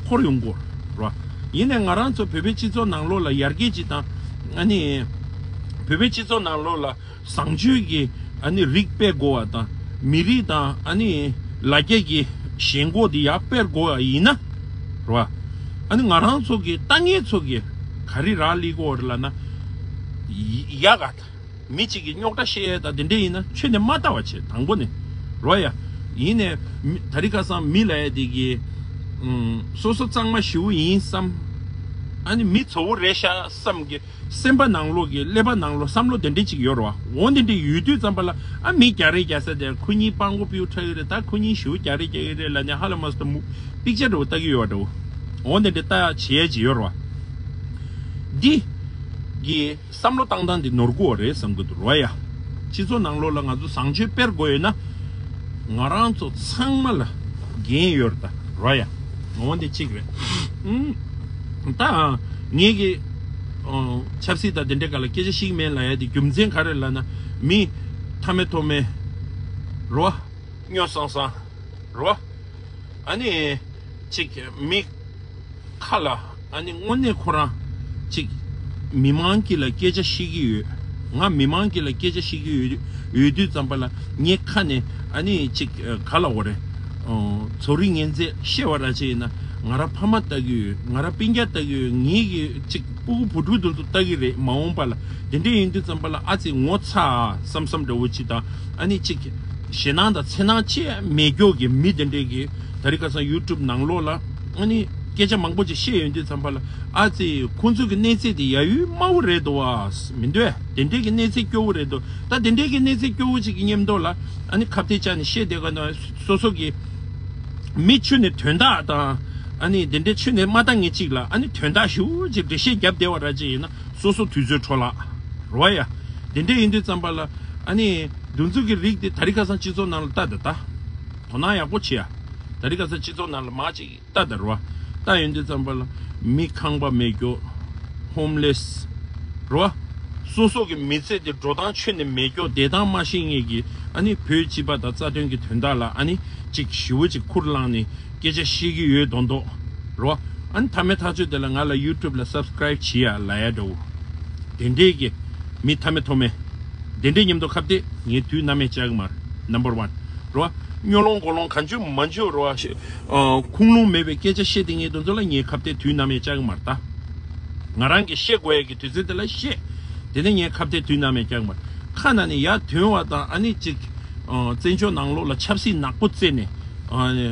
འཁོར་ཡོང་གི་ཡོད་རེད། ཡིན་ནའི་ང་རང་ཚོ་བོད་པའི་སྤྱི་ཚོགས་ནང་ལོགས་ལ་ཡར་རྒྱས་ཅིག་དང་། ཨ་ནི་བོད་པའི་སྤྱི་ཚོགས་ནང་ལོགས་ལ་བཟང་སྤྱོད་ཀྱི་ཨ་ནི་རིགས་སྤེལ་དགོས་པ་དང་། མི་རིགས་དང་ཨ་ནི་ལ་རྒྱ་གི་ཞེན་ཁོག་དེ་ཡར་སྤེལ་དགོས་པ་ཡིན་ན་རེད་བ། ཨ་ནི་ང་རང་ཚོ་གི་ལྟ་མཁན་ཚོ་གི་ག་རེ་རག་ལས་དགོས་རེད་ལབ་ན། ཡ་ག་ད་མི་གཅིག་གི་རྙོག་དྲ་བཤད་ཡས་དང་དེ་འདྲ་ཡིན་ན་ཆོས་ནས་མ་ལྟ་བ་བྱེད་དང་པོ་ནས་རོ་ཡ། ཡིན་ནས་མི་ད་རིང་ཁ་སང་མི་ལ་ཡ་དེ་གི་ཨུམ། སོ་སོ་གཙང་མ་ཞེ་པོ་ཡིན་བསམ། ཨ་ནི་མི་བཙོག་པོ་རེད་ཤག་བསམ་གི་སེམས་པ་ནང་ལོགས་ཀྱི་ཀླད་པ་ནང་ལོགས་བསམ་བློ་དེ་འདྲས་ཅིག་ཡོད་རེད་བ། འོ་དེ་འདྲས་ཡོད་དུས་ཙམ་པ་ལ་ཨ་མི་རྒྱག་རེས་རྒྱག་ས་དེ་ཁོ་གཉིས་སྤྲང་པོ་པིའུ་ཁྲ་གི་རེད། ད་ཁོ་གཉིས་ཞེ་པོ་རྒྱག་རེས་རྒྱག་གི་རེད་ལབ་ནས་ཧ་ལས་མ་སོང་། མུ་པིག་ཅར་འདྲ་བོ་ལྟ་གི་ཡོད་པ་འདྲ་བོ། འོ་དེ་འདྲས་ལྟ་ཡ་བྱེད་ཡ་ཅིག་ཡོད་རེད་བ། འདི་གི་བསམ་བློ་བཏང་སྟངས་འདི་ནོར་གི་ཡོད་རེད་བསམ་གི་འདུག་རོ་ཡ། སྤྱི་ཚོགས་ནང་ལོགས་ལ་ང་ཚོ་བཟང་སྤྱོད་སྤེལ་དགོས་ཡོད་ན། ང་རང་ཚོ་ཚང་མ་ལ་འགན་ཡོད་རེད་ད་རོ་ཡ། འོ་འདི་གཅིག་རེད། ཨུམ། ད་ངེད་ཀྱི་ཨོ་ཆབ་སྲིད་དང་དེ་འདྲའི་སྒང་ལ་སྐད་ཆ་བཤད་ཀྱི་མེད་ལབ་ཡ་དེ་རྒྱུ་མཚན་ག་རེ་ལབ་ན། མི་མཐའ་མེད་ཐོག་མེད་རོ། སྨྱོ་སང་སང་རོ། ཨ་ནི་ཅིག་མི་ཁ་ལ་ཨ་ནི་དངོས་གནས་ཁོ་རང་ཅིག་མི་མང་གི་ལ་སྐད་ཆ་བཤད་ཀྱི་ཡོད། ང་མི་མང་གི་ལ་སྐད་ཆ་བཤད་ཀྱི་ཡོད། ཡོད་དུས་ཙམ་པ་ལ་ངའི་ཁ་ནས་ཨ་ནི་ཅིག་ག་ལབ་དགོས་རེད། ཨོ་བཙོག་རིགས་ངན་ཚད་བཤད་པ་ར་ཅིག་ཡིན་ན་ང་རང་ཕ་མ་ལྟ་གི་ཡོད། ང་རང་སྤུན་ཀྱག་ལྟ་གི་ཡོད། ངེད་ཀྱི་ཅིག་སྤུ་གུ་བུ་ཕྲུག་དེ་ཚོ་ལྟ་གི་རེད། མ་འོངས་པ་ལ་དེ་འདྲ་ཡིན་དུས་ཙམ་པ་ལ་ཨ་ཙི་ངོ་ཚ་བསམ་བསམ་འདྲ་བོ་ཅིག་དང་། ཨ་ནི་ཅིག་ཞེད་སྣང་དང་འཚེར་སྣང་ཅི་ཡང་མེད་མཁན་གྱི་མི་དེ་འདྲས་ཀྱི་ད་རིང་ཁ་སང་ཡུ་ཊུབ་ནང་ལོགས་ལ་ཨ་ནི་སྐད་ཆ་མང་པོ་ཅིག་བཤད་ཡོང་དུས་ཙམ་པ་ལ་ཨ་ཙི་ཁོང་ཚོ་གི་གནས་ཚད་དེ་ཡ་ཡུལ་དམའ་བོ་རེད་འདུག་བ། མི་འདུག་ཨ། དེ་འདྲས་ཀྱི་གནས་ཚད་སྐྱོ་བོ་རེད་འདུག། ད་དེ་འདྲས་ཀྱི་གནས་ཚད་སྐྱོ་བོ་ཅིག་གི་མཉམ་དུ་ལ་ཨ་ནི་ཁ་གཏད་བཅག་ནས་བཤད་བསྡད་ག་ན་སོ་སོ་གི་མི་ཁྱོན་ནས་དོན་དག་དང་ཨ་ནི་དེ་འདྲས་ཁྱོན་ནས་མ་ལྟ་མཁན་ཅིག་ལ་ཨ་ནི་དོན་དག་ཞེ་པོ་ཅིག་འགྲེལ་བཤད་བརྒྱབ་བསྡད་པ་ར་ཅིག་ཡིན་ན། སོ་སོ་དུས་ཚོད་འཕྲོ་བརླག་རོ་ཡ། དེ་འདྲ་ཡིན་དུས་ཙམ་པ་ལ་ཨ་ནི་འདུ་འཛོམས་ཀྱི་རིགས་དེ་ད་རིང་ཁ་སང་སྤྱི་ཚོགས་ནང་ལ་ལྟ་དང་ལྟ། དོ་སྣང་ཡག་པོ་བྱེད་ཡ། ད་རིང་ཁ་སང་སྤྱི་ཚོགས་ནང་ལ་མང་ཅིག་ལྟ་དང་རོ། ལྟ་ཡོང་དུས་ཙམ་པ་ལ་མི་ཁང་པ་མེད་རྒྱུ། ཧོམ་ལེས་རོ། སོ་སོ་གི་མི་ཚེ་དེ་འགྲོ་སྟངས་ཁྱོན་ནས་མེད་རྒྱུ། བསྡད་སྟངས་མ་ཤེས་མཁན་གྱི་ཨ་ནི་བོད་སྤྱི་པ་དང་རྩ་དོན་གྱི་དོན་དག་ལ་ཨ་ནི་ཅིག་ཞེ་པོ་ཅིག་ཁུར་བླངས་ནས། སྐད་ཆ་བཤད་ཀྱི་ཡོད་མདོག་མདོག་རོ། ཨ་ནི་མཐའ་མའི་ཐག་གཅོད་དེ་ལ་ང་ལ་ཡུ་ཊུབ་ལ་སབ་སི་ཀ་རེབ་བྱེད་ཡ་ལབ་ཡ་འདྲ་བོ། དེ་འདྲས་ཀྱི་མི་མཐའ་མེད་ཐོག་མེད། དེ་འདྲས་མཉམ་དུ་ཁ་གཏད་ངས་དུས་ནམ་ཡང་བཅག་གི་མ་རེད། ནམ་བར་ཝན་རོ། སྨྱོ་ལོང་མགོ་ལོང་གང་བྱུང་མང་བྱུང་རོ། ཁུངས་ལུང་མེད་པའི་སྐད་ཆ་བཤད་དེ་ངས་དེ་ཚོ་ལ་ངས་ཁ་གཏད་དུས་ནམ་ཡང་བཅག་གི་མ་རེད་ད། ང་རང་གིས་བཤད་དགོས་ཡ་གི་དུས་ཚོད་དེ་ལ་བཤད། དེ་ནས་ངས་ཁ་གཏད་དུས་ནམ་ཡང་བཅག་གི་མ་རེད། ཁ་ནང་ནས་ཡར་ཐོན་བ་དང་ཨ་ནི་ཅིག་ཨ་བཙན་བྱོལ་ནང་ལོགས་ལ་ཆབ་སྲིད་ནག་པོ་བརྩེགས་ནས། ཨ་ནི་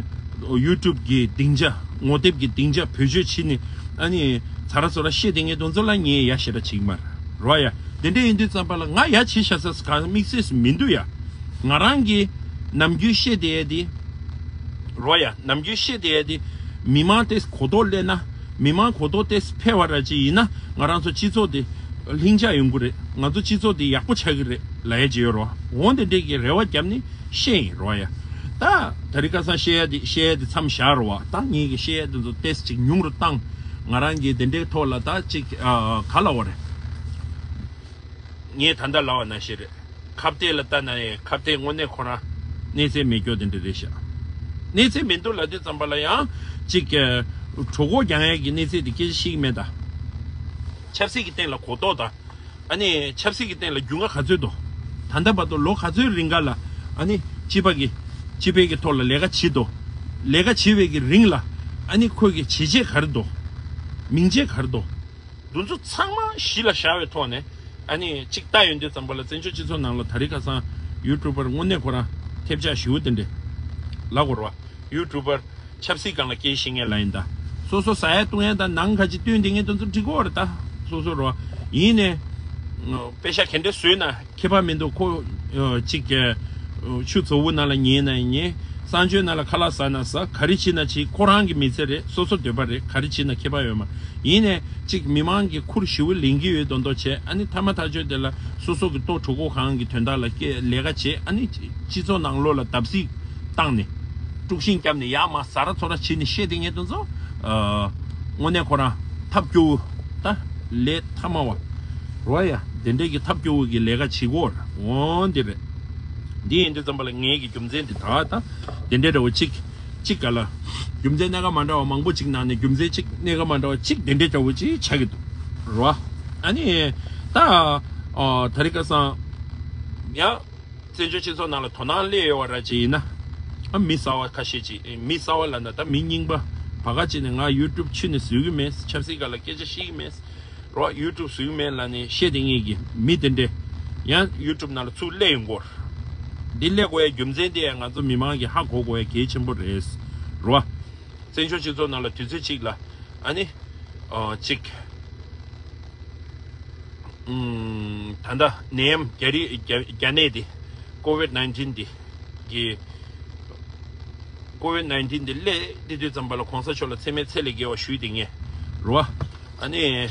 ཡུ་ཊུབ་གི་སྡིངས་ཆ་ངོ་དེབ་ཀྱི་སྡིངས་ཆ་བེད་སྤྱོད་བྱས་ནས་ཨ་ནི་ཚ་ར་ཚོ་ར་བཤད་དེ་ངས་དེ་ཚོ་ལ་ངས་ཡ་ཞེ་དྲག་བྱེད་ཀྱི་མ་རེད་རོ་ཡ། དེ་འདྲ་ཡིན་དུས་ཙམ་པ་ལ་ང་ཡ་བྱེད་བཞག་ས་ག་དམིགས་བསལ་མི་འདུག་ཡ། ང་རང་གིས་ནམ་རྒྱུན་བཤད་བསྡད་ཡ་དེ་རོ་ཡ། ནམ་རྒྱུན་བཤད་བསྡད་ཡ་དེ་ མི་མང་དེ་གོ་རྟོགས་སླེབས་ན། མི་མང་གོ་རྟོགས་དེ་འཕེལ་བ་ར་ཅིག་ཡིན་ན། ང་རང་ཚོ་སྤྱི་ཚོགས་དེ་ལྷིང་འཇགས་ཡོང་གི་རེད། ང་ཚོ་སྤྱི་ཚོགས་དེ་ཡག་པོ་ཆགས་ཀྱི་རེད་ལབ་ཡ་ཅིག་ཡོད་རེད་བ། འོ་དེ་འདྲས་ཀྱི་རེ་བ་བརྒྱབ་ནས་བཤད་ཡིན་རེད་བ་ཡ། ད་དེ་རིང་ཁ་སང་བཤད་ཡ་དེ་བཤད་ཡ་དེ་མཚམས་བཞག་རེད་བ། ད་ངེད་ཀྱི་བཤད་ཡ་དེ་ཚོ་ཏོག་ཙམ་ཅིག་ཉུང་རུ་བཏང་། ང་རང་གིས་དེ་འདྲའི་ཐོག་ལ་ད་ཅིག་ཨ་ག་ལབ་དགོས་རེད། ངས་ད་ལྟ་ལབ་པ་ནང་བཞིན་རེད། ཁ་གཏད་ལ་ལྟ་ན་ཡང་ཁ་གཏད་དངོས་གནས་ཁོ་རང་གནས་ཚད་མེད་སྐྱོ་དེ་འདྲ་རེད་ཤག་གནས་ཚད་མི་འདུག་ལབ་དུས་ཙམ་པ་ལ་ཡང་ཅིག་གྲོད་ཁོག་རྒྱང་ཡས་ཀྱི་གནས་ཚད་དེ་སྐད་ཆ་བཤད་ཀྱི་མེད་ད། ཆབ་སྲིད་ཀྱི་སྟེང་ལ་གོ་རྟོགས་དང་། ཨ་ནི་ཆབ་སྲིད་ཀྱི་སྟེང་ལ་རྒྱུས་མངའ་ག་ཚོད་འདུག་ད་ལྟ་བར་དུ་ལོ་ག་ཚོད་རིང་ག་ལ་ཨ་ནི་སྤྱི་པ་གི་སྤྱི་པའི་གི་ཐོག་ལ་ལས་ཀ་བྱེད་འདུག་ལས་ཀ་བྱེད་པའི་གི་རིང་ལ་ཨ་ནི་ཁོས་གི་བྱས་རྗེས་ག་རེ་འདུག་མིང་ཆད་ག་རེ་འདུག་འདི་ཚོ་ཚང་མ་གཞི་ལ་བཞག་པའི་ཐོག་ནས་ཨ་ནི་གཅིག་ལྟ་ཡོང་དུས་ཙམ་པ་ལ་བཙན་བྱོལ་སྤྱི་ཚོགས་ནང་ལ་ད་རེས་ཁ་སང་ཡུ་ཊུབ་པར་དངོས་གནས་ཁོ་རང་ཐེབས་ཆག་ཞེ་པོ་དེ་འདྲས་ལབ་དགོས་རེད་བ། ཡུ་ཊུབ་པར་ཆབ་སྲིད་སྒང་ལ་སྐད་བཤད་མཁན་ལ་ཡིན་ད། སོ་སོ་ཟ་ཡ་བཏུང་ཡ་དང་ནང་ཁ་ཅིག་བཏོན་དེ་ངས་དེ་ཚོ་འགྲིག་གི་རེད་ད། སོ་སོ་རེད་བ། ཡིན་ནས་དཔེ་ཤ་ག་འདྲས་བཟོས་ན། ཁྱད་པར་མི་འདུག་ཁོ་ཨ་ཅིག་ཨ་ཆུ་ཚ་བོ་ནང་ལ་ཉལ་ན་ཉལ། གསང་སྤྱོད་ནང་ལ་ཁ་ལག་ཟ་ན་ཟ། ག་རེ་བྱེད་ན་བྱེད། ཁོ་རང་གི་མི་ཚེ་རེད། སོ་སོ་འདོད་པ་རེད། ག་རེ་བྱེད་ན་ཁྱད་པར་ཡོད་མ། ཡིན་ནས་ཅིག་མི་མང་གི་ཁུར་ཞེ་པོ་ལེན་གྱི་ཡོད་མདོག་མདོག་བྱས། ཨ་ནི་མཐའ་མ་ཐག་ཆོད་དེ་ལ་སོ་སོ་གི་ལྟོ་གྲོད་ཁོག་གང་གི་དོན་དག་ལ་སྐད་ལས་ཀ་བྱས། ཨ་ནི་སྤྱི་ཚོགས་ནང་ལོགས་ལ་བརྡབ་གསིག་བཏང་ནས་དཀྲུག་ཤིང་བརྒྱབ་ནས་ཡར་མར་ཟ་ར་ཚོ་ར་བྱེད་ནས་བཤད་དེ་ངས་དེ་ཚོ་ཨ་དངོས་གནས་ཁོ་རང་ཐབས་སྐྱོ་བོ་ད་ལས་ཐ་མ་བ། རོ་ཡ། དེ་འདྲས་ཀྱི་ཐབས་སྐྱོ་བོ་གི་ལས་ཀ་བྱེད་དགོས་ར། འོ་འདི་རེད། འདི་ཡིན་དུས་ཙམ་པ་ལ་ངེད་ཀྱི་རྒྱུ་མཚན་འདི་ད་ད་དེ་འདྲས་འདྲ་བོ་གཅིག་གཅིག་ག་ལ། རྒྱུ་མཚན་སྣ་ཁ་མ་འདྲ་བ་མང་པོ་གཅིག་ནང་ནས་རྒྱུ་མཚན་གཅིག་སྣ་ཁ་མ་འདྲ་བ་གཅིག་དེ་འདྲས་འདྲ་བོ་གཅིག་ཆགས་ཀྱི་འདུག་རོ། ཨ་ནི་ད་ཨ་ད་རེས་ཁ་སང་ཡང་བཙན་བྱོལ་སྤྱི་ཚོགས་ནང་ལ་དོ་སྣང་སླེབས་ཡོད་བ་ར་ཅིག་ཡིན་ན། ཨ་མི་གསར་བ་ཁ་ཤས་ཅིག་མི་གསར་བ་ལབ་ན་ད་མི་རྙིང་པ་བ་ག་ཅིག་ནས་ང་ཡུ་ཊུབ་ཕྱི་ནས་བཟོས་ཀྱི་མེད། ཆབ་སྲིད་སྒང་ལ་སྐད་ཆ་བཤད་ཀྱི་མེད། རོ་ཡུ་ཊུབ་བཟོས་ཀྱི་མེད་ལབ་ནས་བཤད་དེ་ངེད་ཀྱི་མི་དེ་འདྲས་ཡང་ཡུ་ཊུབ་ནང་ལ་ཚུར་སླེབས་ཡོང་གི་ཡོད་རེད། འདི་སླེབས་དགོས་ཡ་རྒྱུ་མཚན་དེ་ཡང་ང་ཚོ་མི་མང་གིས་ཧ་གོ་དགོས་ཡ་གལ་ཆེན་པོ་རེད། རོ། བཙན་བྱོལ་སྤྱི་ཚོགས་ནང་ལ་དུས་ཚོད་གཅིག་ལ་ཨ་ནི་ཨ་གཅིག་ཨུམ། ད་ལྟ་ནད་ཡམས་རྒྱ་རི་རྒྱ་རྒྱ་ནད་འདི་ཀོ་ཝིད་ནའིན་ཊིན་འདི་གི་ཀོ་ཝིད་ནའིན་ཊིན་འདི་སླེབས་དེ་དུས་ཙམ་པ་ལ་གོང་ས་མཆོག་ལ་མཚན་སྨད་ཚད་ལས་བརྒལ་བ་ཞུས་ཏེ་ངས་རོ། ཨ་ནི་ཨ་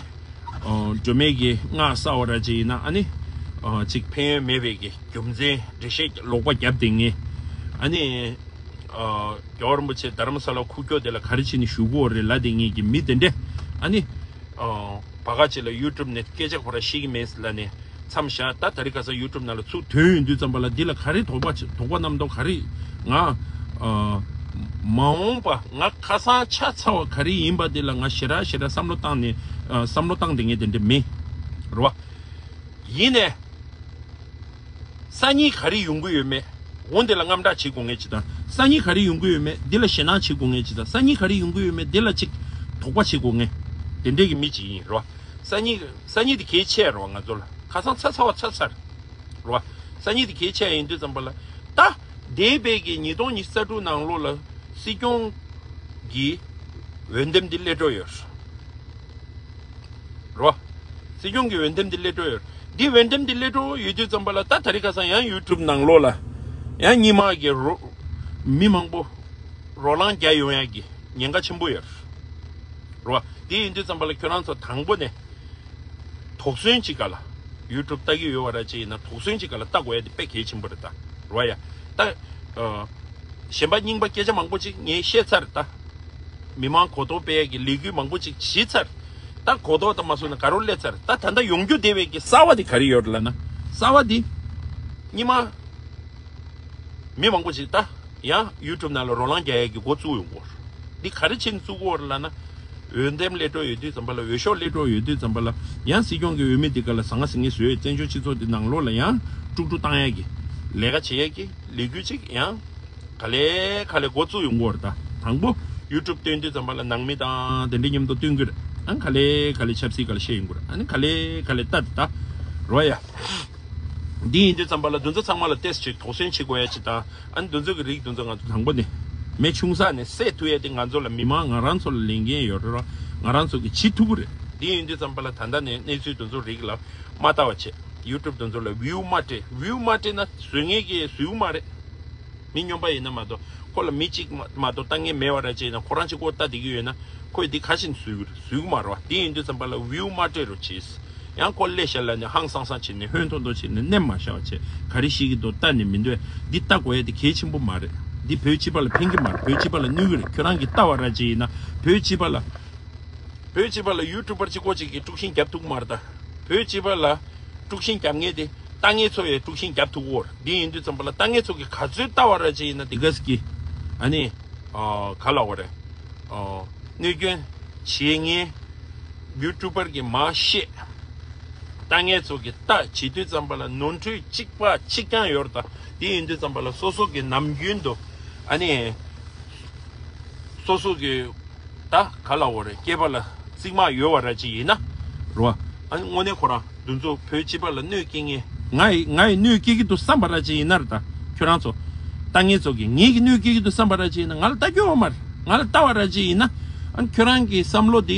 སྒྲོལ་མའི་གི་སྔགས་བསགས་པ་ར་ཅིག་ཡིན་ན་ཨ་ནི་ཨ་ཅིག་ཕན་ཡོན་མེད་པའི་གི་རྒྱུ་མཚན་འགྲེལ་བཤད་ལོག་པ་བརྒྱབ་སྟེ་ངས་ཨ་ནི་ཨ་རྒྱལ་བ་རིན་པོ་ཆེ་རྡ་རམ་ས་ལ་ཁུག་ཀྱོག་དེ་ལ་ག་རེ་བྱས་ནས་བཞུགས་ཀྱི་ཡོད་རེད་ལབ་དེ་ངེད་ཀྱི་མི་དེ་འདྲས་ཨ་ནི་ཨ་བ་ག་ཅིག་ལ་ཡུ་ཊུབ་ནས་སྐད་ཆ་ཁོ་ར་བཤད་ཀྱི་མེད་ལབ་ནས་མཚམས་བཞག་ད་ད་རེས་ཁ་སང་ཡུ་ཊུབ་ནང་ལ་ཚུར་ཐོན་ཡོང་དུས་ཙམ་པ་ལ་འདི་ལ་ག་རེ་དོགས་པ་ཆེ་དོགས་པ་རྣམ་རྟོག་ག་རེ་ང་ཨ་མ་འོངས་པ་ང་ཁ་སང་ཆ་ཚ་བ་ག་རེ་ཡིན་པ་འདི་ལ་ང་ཞེ་དྲག་ཞེ་དྲག་བསམ་བློ་བཏང་ནས་ཨ་བསམ་བློ་བཏང་བསྡད་མཁན་དེ་འདྲས་མེད་རེད་བ། ཡིན་ནས། སང་ཉིན་ག་རེ་ཡོང་གི་ཡོད་མེད། འོ་འདི་ལ་དངངས་སྐྲག་བྱེད་དགོས་ངེས་ཅིག་དང་། སང་ཉིན་ག་རེ་ཡོང་གི་ཡོད་མེད་འདི་ལ་ཞེད་སྣང་བྱེད་དགོས་ངེས་ཅིག་དང་། སང་ཉིན་ག་རེ་ཡོང་གི་ཡོད་མེད་འདི་ལ་ཅིག་དོགས་པ་བྱེད་དགོས་ངེས། དེ་འདྲས་ཀྱི་མི་ཅིག་ཡིན་རོ། སང་ཉིན་སང་ཉིན་དེ་གལ་ཆེ་རོ་ང་ཚོ་ལ། ཁ་སང་ཚ་ཚ་བ་ཚ་ཚར་རོ། སང་ཉིན་དེ་གལ་ཆེ་ཡིན་དུས་ཙམ་པ་ལ་ད་འདས་པའི་གི་ཉིས་སྟོང་ཉི་ཤུ་རྩ་དྲུག་ནང་ལོགས་ལ་སྲིད་སྐྱོང་གི་འོས་འདེམས་འདི་སླེབས་འགྲོ་ཡོད། རོ། སྲིད་སྐྱོང་གི་འོས་འདེམས་འདི་སླེབས་འགྲོ་ཡོད། འདི་འོས་འདེམས་འདི་སླེབས་འགྲོ་ཡོད་དུས་ཙམ་པ་ལ་ད་ད་རེས་ཁ་སང་ཡང་ཡུ་ཊུབ་ནང་ལོགས་ལ་ཡང་སྔོན་མ་གི་རོ། མི་མང་པོ་རོ་ལངས་རྒྱག་ཡོང་ཡག་གི་ཉེན་ཁ་ཆེན་པོ་ཡོད། རོ། འདི་ཡིན་དུས་ཙམ་པ་ལ་ཁྱོད་རང་ཚོ་དང་པོ་ནས་དོགས་ཟོན་གཅིག་ག་ལ། ཡུ་ཊུབ་ལྟ་གི་ཡོད་པ་ར་ཅིག་ཡིན་ན་དོགས་ཟོན་གཅིག་ག་ལ་ལྟ་དགོས་ཡ་དེ་དཔེ་གལ་ཆེན་པོ་རེད་ད། རོ་ཡ། ད། ཨ། གཞན་པ་རྙིང་པ་སྐད་ཆ་མང་པོ་ཅིག་ངས་བཤད་ཚར་ད། མི་མང་གོ་རྟོགས་སྤེལ་ཡ་གི་ལས་འགུལ་མང་པོ་ཅིག་བྱས་ཚར། ད་གོ་རྟོགས་ད་མ་སོང་ན་ག་རོ་སླེབས་ཚར། ད་ད་ལྟ་ཡོང་རྒྱུ་བསྡད་པའི་གི་གསར་བ་དེ་ག་རེ་ཡོད་ལབ་ན། གསར་བ་དེ། སྔོན་མ། མི་མང་པོ་ཅིག་ད། ཡང་ཡུ་ཊུབ་ནང་ལ་རོ་ལངས་རྒྱག་ཡས་ཀྱི་འགོ་བཙུགས་ཡོང་གི་ཡོད་རེད། འདི་ག་རེ་བྱས་ནས་བཙུགས་ཀྱི་ཡོད་རེད་ལབ་ན། འོས་འདེམས་སླེབས་འགྲོ་ཡོད་དུས་ཙམ་པ་ལ་འོས་ཤོག་སླེབས་འགྲོ་ཡོད་དུས་ཙམ་པ་ལ་ཡང་སྲིད་སྐྱོང་གི་འོས་མི་འདི་ག་ལ་ཟང་ཟིང་ངེ་བཟོས་བཙན་བྱོལ་སྤྱི་ཚོགས་འདི་ནང་ལོགས་ལ་ཡང་དཀྲུག་དཀྲུག་བཏང་ཡས་ཀྱི་ལས་ཀ་བྱེད་ཡས་ཀྱི་ལས་འགུལ་ཅིག་ཡང་ག་ལེ་ག་ལེ་འགོ་བཙུགས་ཡོང་གི་ཡོད་རེད། ད་དང་པོ་ཡུ་ཊུབ་སྟོན་དུས་ཙམ་པ་ལ་ནང་མི་དང་དེ་འདྲའི་མཉམ་དུ་སྟོན་གྱི་རེད། ཨ་ནི་ག་ལེ་ག་ལེ་ཆབ་སྲིད་ག་ལེ་བཤད་ཡོང་གི་རེད། ཨ་ནི་ག་ལེ་ག་ལེ་ལྟ་དེ་ད་རོ་ཡ། འདི་ཡིན་དུས་ཙམ་པ་ལ་འདི་ཚོ་ཚང་མ་ལ་ཏོག་ཙམ་ཅིག་དོགས་ཟོན་བྱེད་དགོས་ཡ་ཅིག་དང་། ཨ་ནི་འདི་ཚོ་གི་རིགས་འདི་ཚོ་ང་ཚོ་དང་པོ་ནས་མི་ཆུང་ས་ནས་སེལ་ཐུབ་ཡ་དེ་ང་ཚོ་ལ་མི་མང་ང་རང་ཚོ་ལ་ལས་འགན་ཡོད་རེད་ར། ང་རང་ཚོ་གི་བྱེད་ཐུབ་ཀྱི་རེད། འདི་ཡིན་དུས་ཙམ་པ་ལ་ད་ལྟ་ནས་གནས་ཚུལ་འདི་ཚོ་རིགས་ལ་མ་ལྟ་བ་བྱེད། ཡུ་ཊུབ་འདི་ཚོ་ལ་བིའུ་མ་སྤྲད། བིའུ་མ་སྤྲད་ན་བཟོ་མཁན་གྱིས་བཟོ་གི་མ་རེད། མི་སྨྱོན་པ་ཡིན་ན་མ་གཏོགས་ ཁོ་ལ་མི་གཅིག་མ་མ་གཏོགས་ལྟ་མཁན་མེད་པ་ར་ཅིག་ཡིན་ན། ཁོ་རང་གཅིག་པོ་ལྟ་བསྡད་ཀྱི་ཡོད་ན། ཁོས་འདི་ག་བཞིན་བཟོས་ཀྱི་རེད། བཟོས་ཀྱི་མ་རེད་བ། དེ་ཡིན་དུས་ཙམ་པ་ལ་བིའུ་མ་སྤྲད་རོགས་བྱེད། ཡང་ཁོ་སླེབས་ཤག་ལབ་ནས་ཧང་སང་སང་བྱས་ནས་ཧོན་ཐོར་ཐོར་བྱས་ནས་གནས་མ་བཞག་བྱས། ག་རེ་བཤད་ཀྱི་འདུག་ལྟ་ནས་མི་འདོད། འདི་ལྟ་དགོས་ཡ་དེ་གལ་ཆེན་པོ་མ་རེད། འདི་བོད་སྤྱི་པ་ལ་ཕན་གྱི་མ་རེད། བོད་སྤྱི་པ་ལ་གནོད་ཀྱི་རེད། ཁྱོད་རང་གིས་ལྟ་བ་ར་ཅིག་ཡིན་ན། བོད་སྤྱི་པ་ལ། བོད་སྤྱི་པ་ལ་ཡུ་ཊུབ་པར་གཅིག་པོ་གཅིག་གིས་དཀྲུག་ཤིང་རྒྱབ་ཐུབ་ཀྱི་མ་རེད་ད། བོད་སྤྱི་པ་ལ་དཀྲུག་ཤིང་རྒྱབ་མཁན་དེ་ལྟ་མཁན་ཚོ་ཡིས་དཀྲུག་ཤིང་རྒྱབ་ཐུབ་ཀྱི་ཡོད་རེད། འདི་ཡིན་དུས་ཙམ་པ་ལ་ལྟ་མཁན་ཚོ་གིས་ག་ཚོད་ལྟ་བ་ར་ཅིག་ཡིན་ན། དེ་ག་ཟིག་གིས་ཨ་ནི་ཨ་ག་ལབ་དགོས་རེད། ཨ་གནོད་སྐྱོན་བྱེད་མཁན་ཡུ་ཊུབ་པར་གྱིས་མར་བཤད། ལྟ་མཁན་ཚོ་གིས་ལྟ་བྱེད་དུས་ཙམ་པ་ལ་ནོར་འཁྲུལ་གཅིག་པ་གཅིག་རྐྱང་ཡོད་རེད་ད། འདི་ཡིན་དུས་ཙམ་པ་ལ་སོ་སོ་གིས་ནམ་རྒྱུན་དུ་ཨ་ནི་སོ་སོ་གི་ད་ག་ལབ་དགོས་རེད། སྐྱེས་པ་ལ་རྩིག་མ་ཡོད་པ་ར་ཅིག་ཡིན་ན་རོ། ཨ་ནི་དངོས་གནས་ཁོ་རང་འདི་ཚོ་བོད་སྤྱི་པ་ལ་གནོད་སྐྱེལ་མཁན། ང་ཡི་ང་ཡི་གནོད་སྐྱེལ་གྱི་འདུག་བསམ་པ་ར་ཅིག་ཡིན་ན་རེད་ད། ཁྱོད་རང་ཚོ་ལྟ་མཁན་ཚོ་གིས་ངེད་ཀྱི་གནོད་སྐྱེལ་གྱི་འདུག་བསམ་པ་ར་ཅིག་ཡིན་ན། ང་ལ་ལྟ་རྒྱུ་ཡོད་མ་རེད། ང་ལ་ལྟ་བ་ར་ཅིག་ཡིན་ན། ཨ་ནི་ཁྱོད་རང་གི་བསམ་བློ་འདི་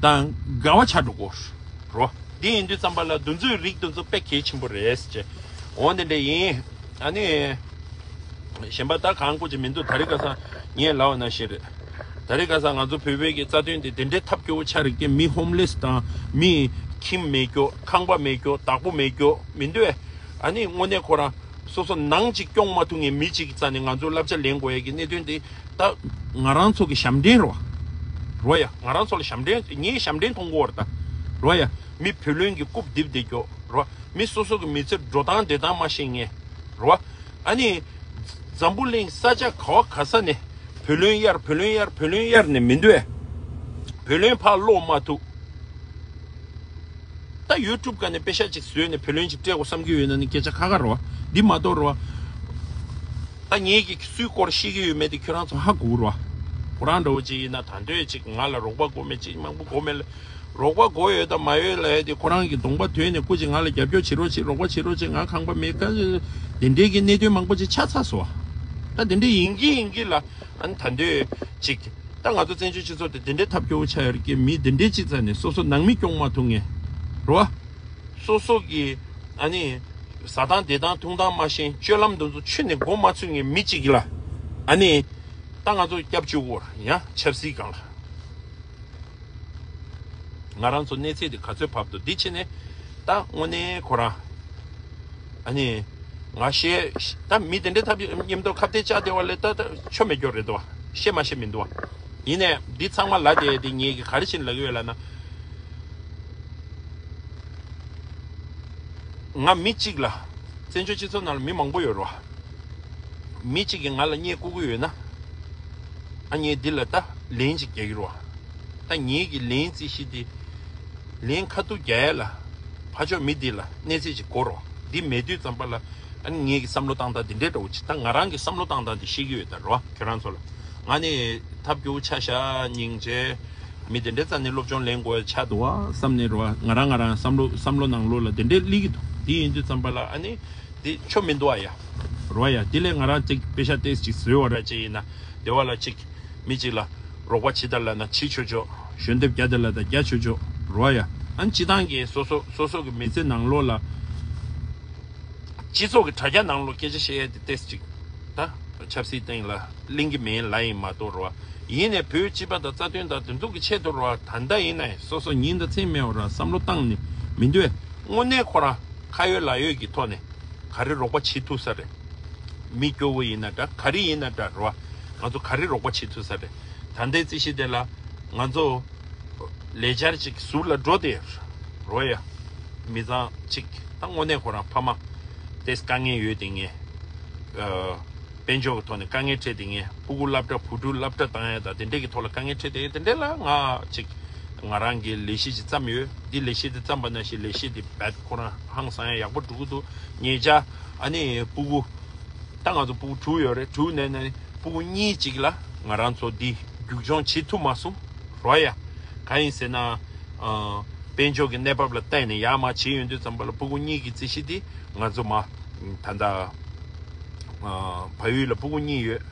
དང་འགལ་བ་ཆགས་འགྲོ་གོ་རོ། འདི་ཡིན་དུས་ཙམ་པ་ལ་འདི་ཚོའི་རིགས་འདི་ཚོ་དཔེ་གལ་ཆེན་པོ་རེད་ཟེར་བྱས། འོ་འདི་འདྲ་ཡིན། ཨ་ནི། གཞན་པ་ད་གང་དགོས་ཀྱི་མི་འདུག་ད་རེས་ཁ་སང་ངས་ལབ་པ་ནང་བཞིན་རེད། ད་རེས་ཁ་སང་ང་ཚོ་བོད་པའི་གི་རྩ་དོན་དེ་དེ་འདྲའི་ཐབས་སྐྱོ་བོ་ཆགས་རེད་ཀྱི། མི་ཧོམ་ལེ་སི་དང་མི་ཁྱིམ་མེད་རྒྱུ། ཁང་པ་མེད་རྒྱུ། བདག་པོ་མེད་རྒྱུ་མི་འདུག་ཨེ། ཨ་ནི་དངོས་གནས་ཁོ་རང་སོ་སོ་ནང་གཅིག་སྐྱོང་མ་ཐུབ་མཁན་མི་གཅིག་གི་རྩ་ནས་ང་ཚོ་བསླབ་བྱ་ལེན་དགོས་ཡ་གི་གནད་དོན་དེ། ད་ང་རང་ཚོ་གི་ཞབས་འདྲེན་རོ། རོ་ཡ། ང་རང་ཚོ་ལ་ཞབས་འདྲེན། ངའི་ཞབས་འདྲེན་མཐོང་གི་ཡོད་རེད་ད། རོ་ཡ། མི་བུ་ལོན་གྱི་རྐུབ་རྡིབ་བསྡད་རྒྱུ་རོ། མི་སོ་སོ་གི་མི་ཚེ་འགྲོ་སྟངས་བསྡད་སྟངས་མ་ཤེས་མཁན་རོ། ཨ་ནི་འཛམ་བུ་གླིང་ས་ཆ་ག་བ་ག་ས་ནས་བུ་ལོན་གཡར། བུ་ལོན་གཡར། བུ་ལོན་གཡར་ནས་མི་འདུག་ཨེ། བུ་ལོན་ཕར་སློག་མ་ཐུབ། ད་ཡུ་ཊུབ་སྒང་ནས་པེ་ཤག་ཅིག་བཟོས་ནས་བུ་ལོན་ཅིག་སྤྲད་དགོས་བསམ་གྱི་ཡོད་ན་ནི་སྐད་ཆ་ཁ་ཁ་རེད་བ། འདི་མ་གཏོགས་རེད་བ། ད་ངེད་ཀྱིས་སུའི་སྐོར་བཤད་ཀྱི་ཡོད་མེད་དེ་ཁྱོད་རང་ཚོ་ཧ་གོ་རེད་བ། ཁོ་རང་འདྲ་བོ་ཅིག་ཡིན་ན་ད་འདོད་ཅིག་ང་ལ་རོགས་པ་དགོས་མེད་ཅིག་མང་པོ་དགོས་མེད་ལ། རོགས་པ་དགོས་ཡོད་དང་མ་ཡོད་ལ་ཡ་དེ་ཁོ་རང་གི་གདོང་པ་དོད་ནས་སྐུ་མཁྱེན་ང་ལ་རྒྱབ་སྐྱོར་བྱེད་རོགས་བྱེད། རོགས་པ་བྱེད་རོགས་བྱེད། ང་ཁང་པ་མེད་ཀ། དེ་འདྲའི་གི་གནད་དོན་མང་པོ་ཅིག་ཆགས་ཚར་སོང་བ། ད་དེ་འདྲ་ཡིན་གྱི་ཡིན་གྱི་ལ། ཨ་ནི་ད་འདོད་ཅིག་ད་ང་ཚོ་བཙན་བྱོལ་སྤྱི་ཚོགས་དེ་དེ་འདྲའི་ཐབས་སྐྱོ་བོ་ཆགས་ཡོད་རེད་ཀྱི། མི་དེ་འདྲའི་ཅིག་རྩ་ནས་སོ་སོ་ནང་མི་སྐྱོང་མ་ཐུབ་མཁན་རེད་བ། སོ་སོ་གི་ཨ་ནི་ཟ་སྟངས་བསྡད་སྟངས་འཐུང་སྟངས་མ་ཤེས། སྤྱོད་ལམ་འདི་ཚོ་ཆུ་ནས་འགོ་མ་ཚུད་མཁན་མི་གཅིག་ལ་ཨ་ནི་ད་ང་ཚོ་སྐྱབས་བཅོལ་བོར་ཡང་ཆབ་སྲིད་སྒང་ལ། ང་རང་ཚོ་གནས་ཚད་དེ་ག་ཚོད་བབས་འདུག་འདི་ཕྱི་ནས་ད་དངོས་གནས་ཁོ་རང་ཨ་ནི་ང་བཤད་ད་མི་དེ་འདྲའི་ཐབས་མཉམ་དུ་ཁ་གཏད་བཅག་བསྡད་པ་ལས་ད་ད་ཆོ་མེད་སྐྱོ་རེད་འདུག་བ། བཤད་མ་བཤད་མི་འདུག་བ། ཡིན་ནས་འདི་ཚང་མ་ལ་དེ་དེ་ངེད་ཀྱི་ག་རེ་བྱས་ནས་ལབ་ཀྱི་ཡོད་ལབ་ན། ང་མི་གཅིག་ལ་བཙན་བྱོལ་སྤྱི་ཚོགས་ནང་ལ་མི་མང་པོ་ཡོད་རེད་བ། མི་གཅིག་གིས་ང་ལ་བརྙས་བཀུར་གྱི་ཡོད་ན། ཨ་ངས་འདི་ལ་ད་ལན་ཅིག་རྒྱག་གི་རེད་བ། ད་ངེད་ཀྱི་ལན་རྩིས་གཞི་འདི་ལན་ཁ་ཐུག་རྒྱག་ཡ་ལ་ཕར་ཕྱོགས་མི་འདི་ལ་གནས་ཚད་ཅིག་དགོས་རེད་བ། འདི་མེད་དུས་ཙམ་པ་ལ་ཨ་ནི་ངེད་ཀྱི་བསམ་བློ་བཏང་སྟངས་འདི་འདྲའི་འདྲ་བོ་ཅིག་ད་ང་རང་གི་བསམ་བློ་བཏང་སྟངས་འདི་བཤད་ཀྱི་ཡོད་ད་རེད་བ། ཁྱོད་རང་ཚོ་ལ་ང་ནི་ཐབས་སྐྱོ་བོ་ཆགས་ཤག་སྙིང་རྗེ། མི་དེ་འདྲའི་རྩ་ནས་སློབ་སྦྱོང་ལེན་དགོས་ཆགས་འདུག་བ་བསམ་ནས་རེད་བ། ང་རང་ང་རང་བསམ་བློ་བསམ་བློ་ནང་ལོགས་ལ་དེ་འདྲའི་སླེབས་ཀྱི་འདུག་དེ་ཡིན་དུས་ཙམ་པ་ལ་ཨ་ནི་དེ་ཆོ་མི་འདུག་བ་ཡ། རེད་བ་ཡ། དེ་ལས་ང་རང་ཅིག་པེ་ཤག་ཏོག་ཙམ་ཅིག་བཟོས་པ་ར་ཅིག་ཡིན་ན། དེ་བ་ལ་ཅིག་མི་གཅིག་ལ་རོགས་པ་བྱེད་ད་ལབ་ན་བྱེད་ཆོག་ཆོག་ཞལ་འདེབས་རྒྱག་ད་ལབ་ན་རྒྱག་ཆོག་ཆོག་རེད་བ་ཡ། ཨ་ནི་སྤྱི་བཏང་གི་སོ་སོ་སོ་སོ་གི་མི་ཚེ་ནང་ལོགས་ལ། སྤྱི་ཚོགས་ཀྱི་དྲ་རྒྱ་ནང་ལོགས་སྐད་ཆ་བཤད་ཡས་དེ་ཏོག་ཙམ་ཅིག་ད་ཆབ་སྲིད་སྟེང་ལ་གླེང་གི་མེད་ལབ་ཡིན་མ་གཏོགས་རེད་བ། ཡིན་ནའི་བོད་སྤྱི་པ་དང་རྩ་དོན་དང་སྡེ་ཚོགས་ཀྱི་ཆེད་དུ་རེད་བ། ད་ལྟ་ཡིན་ནའི་སོ་སོ་ཉིན་དང་མཚན་མེད་པར་བསམ་བློ་བཏང་ནས་མི་འདུག་ཨེ། དངོས་གནས་ཁོ་རང་ཁ་ཡོད་ལག་ཡོད་ཀྱི་ཐོག་ནས་ག་རེ་རོགས་པ་བྱེད་ཐུབ་ས་རེད། མི་སྐྱོ་བོ་ཡིན་ན་འདྲ། ག་རེ་ཡིན་ན་འདྲ་རེད་བ། ང་ཚོ་ག་རེ་རོགས་པ་བྱེད་ཐུབ་ས་རེད། ད་ལྟའི་རྩིས་གཞི་དེ་ལ་ང་ཚོ་ལས་འཆར་ཅིག་ཟུར་ལ་འགྲོ་བསྡད་རོ་ཡ། མི་ཚང་ཅིག་ད་དངོས་གནས་ཁོ་རང་ཕ་མ་ཏེས་དཀའ་ངལ་ཡོད་དེ་ངས་ཨ་དཔལ་འབྱོར་གྱི་ཐོག་ནས་དཀའ་ངལ་འཕྲད་དེ་ངས་ཕྲུ་གུ་སློབ་གྲྭ་བུ་ཕྲུག་སློབ་གྲྭ་བཏང་ཡ་དང་དེ་འདྲས་ཀྱི་ཐོག་ལ་དཀའ་ངལ་འཕྲད་དེ་དེ་འདྲས་ལ་ང་ཅིག་ང་རང་གི་ལས་གཞི་ཅིག་བརྩམས་ཡོད། འདི་ལས་གཞི་དེ་བརྩམས་པ་ནང་བཞིན་ལས་གཞི་དེ་རྦད་ཁོ་རང་ཧང་སང་ཡ་ཡག་པོ་འགྲོ་གི་འདུག་ཉེ་ཆར་ཨ་ནི་ཕྲུ་གུ་ད་ང་ཚོ་ཕྲུ་གུ་དྲུག་ཡོད་རེད། དྲུག་ནས་ནས་ཕྲུ་གུ་གཉིས་ཅིག་ལ་ང་རང་ཚོ་འདི་རྒྱུག་སྦྱོང་བྱེད་ཐུབ་མ་སོང་རོ་ཡ། གང་ཡིན་ཟེར་ན་ཨ་དཔལ་འབྱོར་གྱི་གནས་བབ་ལ་བལྟས་ནས་ཡར་མར་བྱེད་ཡོང་དུས་ཙམ་པ་ལ་ཕྲུ་གུ་གཉིས་ཀྱི་རྩིས་གཞི་འདི་ང་ཚོ་མ་ད་ལྟ་ཨ་བལ་ཡུལ་ལ་ཕྲུ་གུ་གཉིས་ཡོད།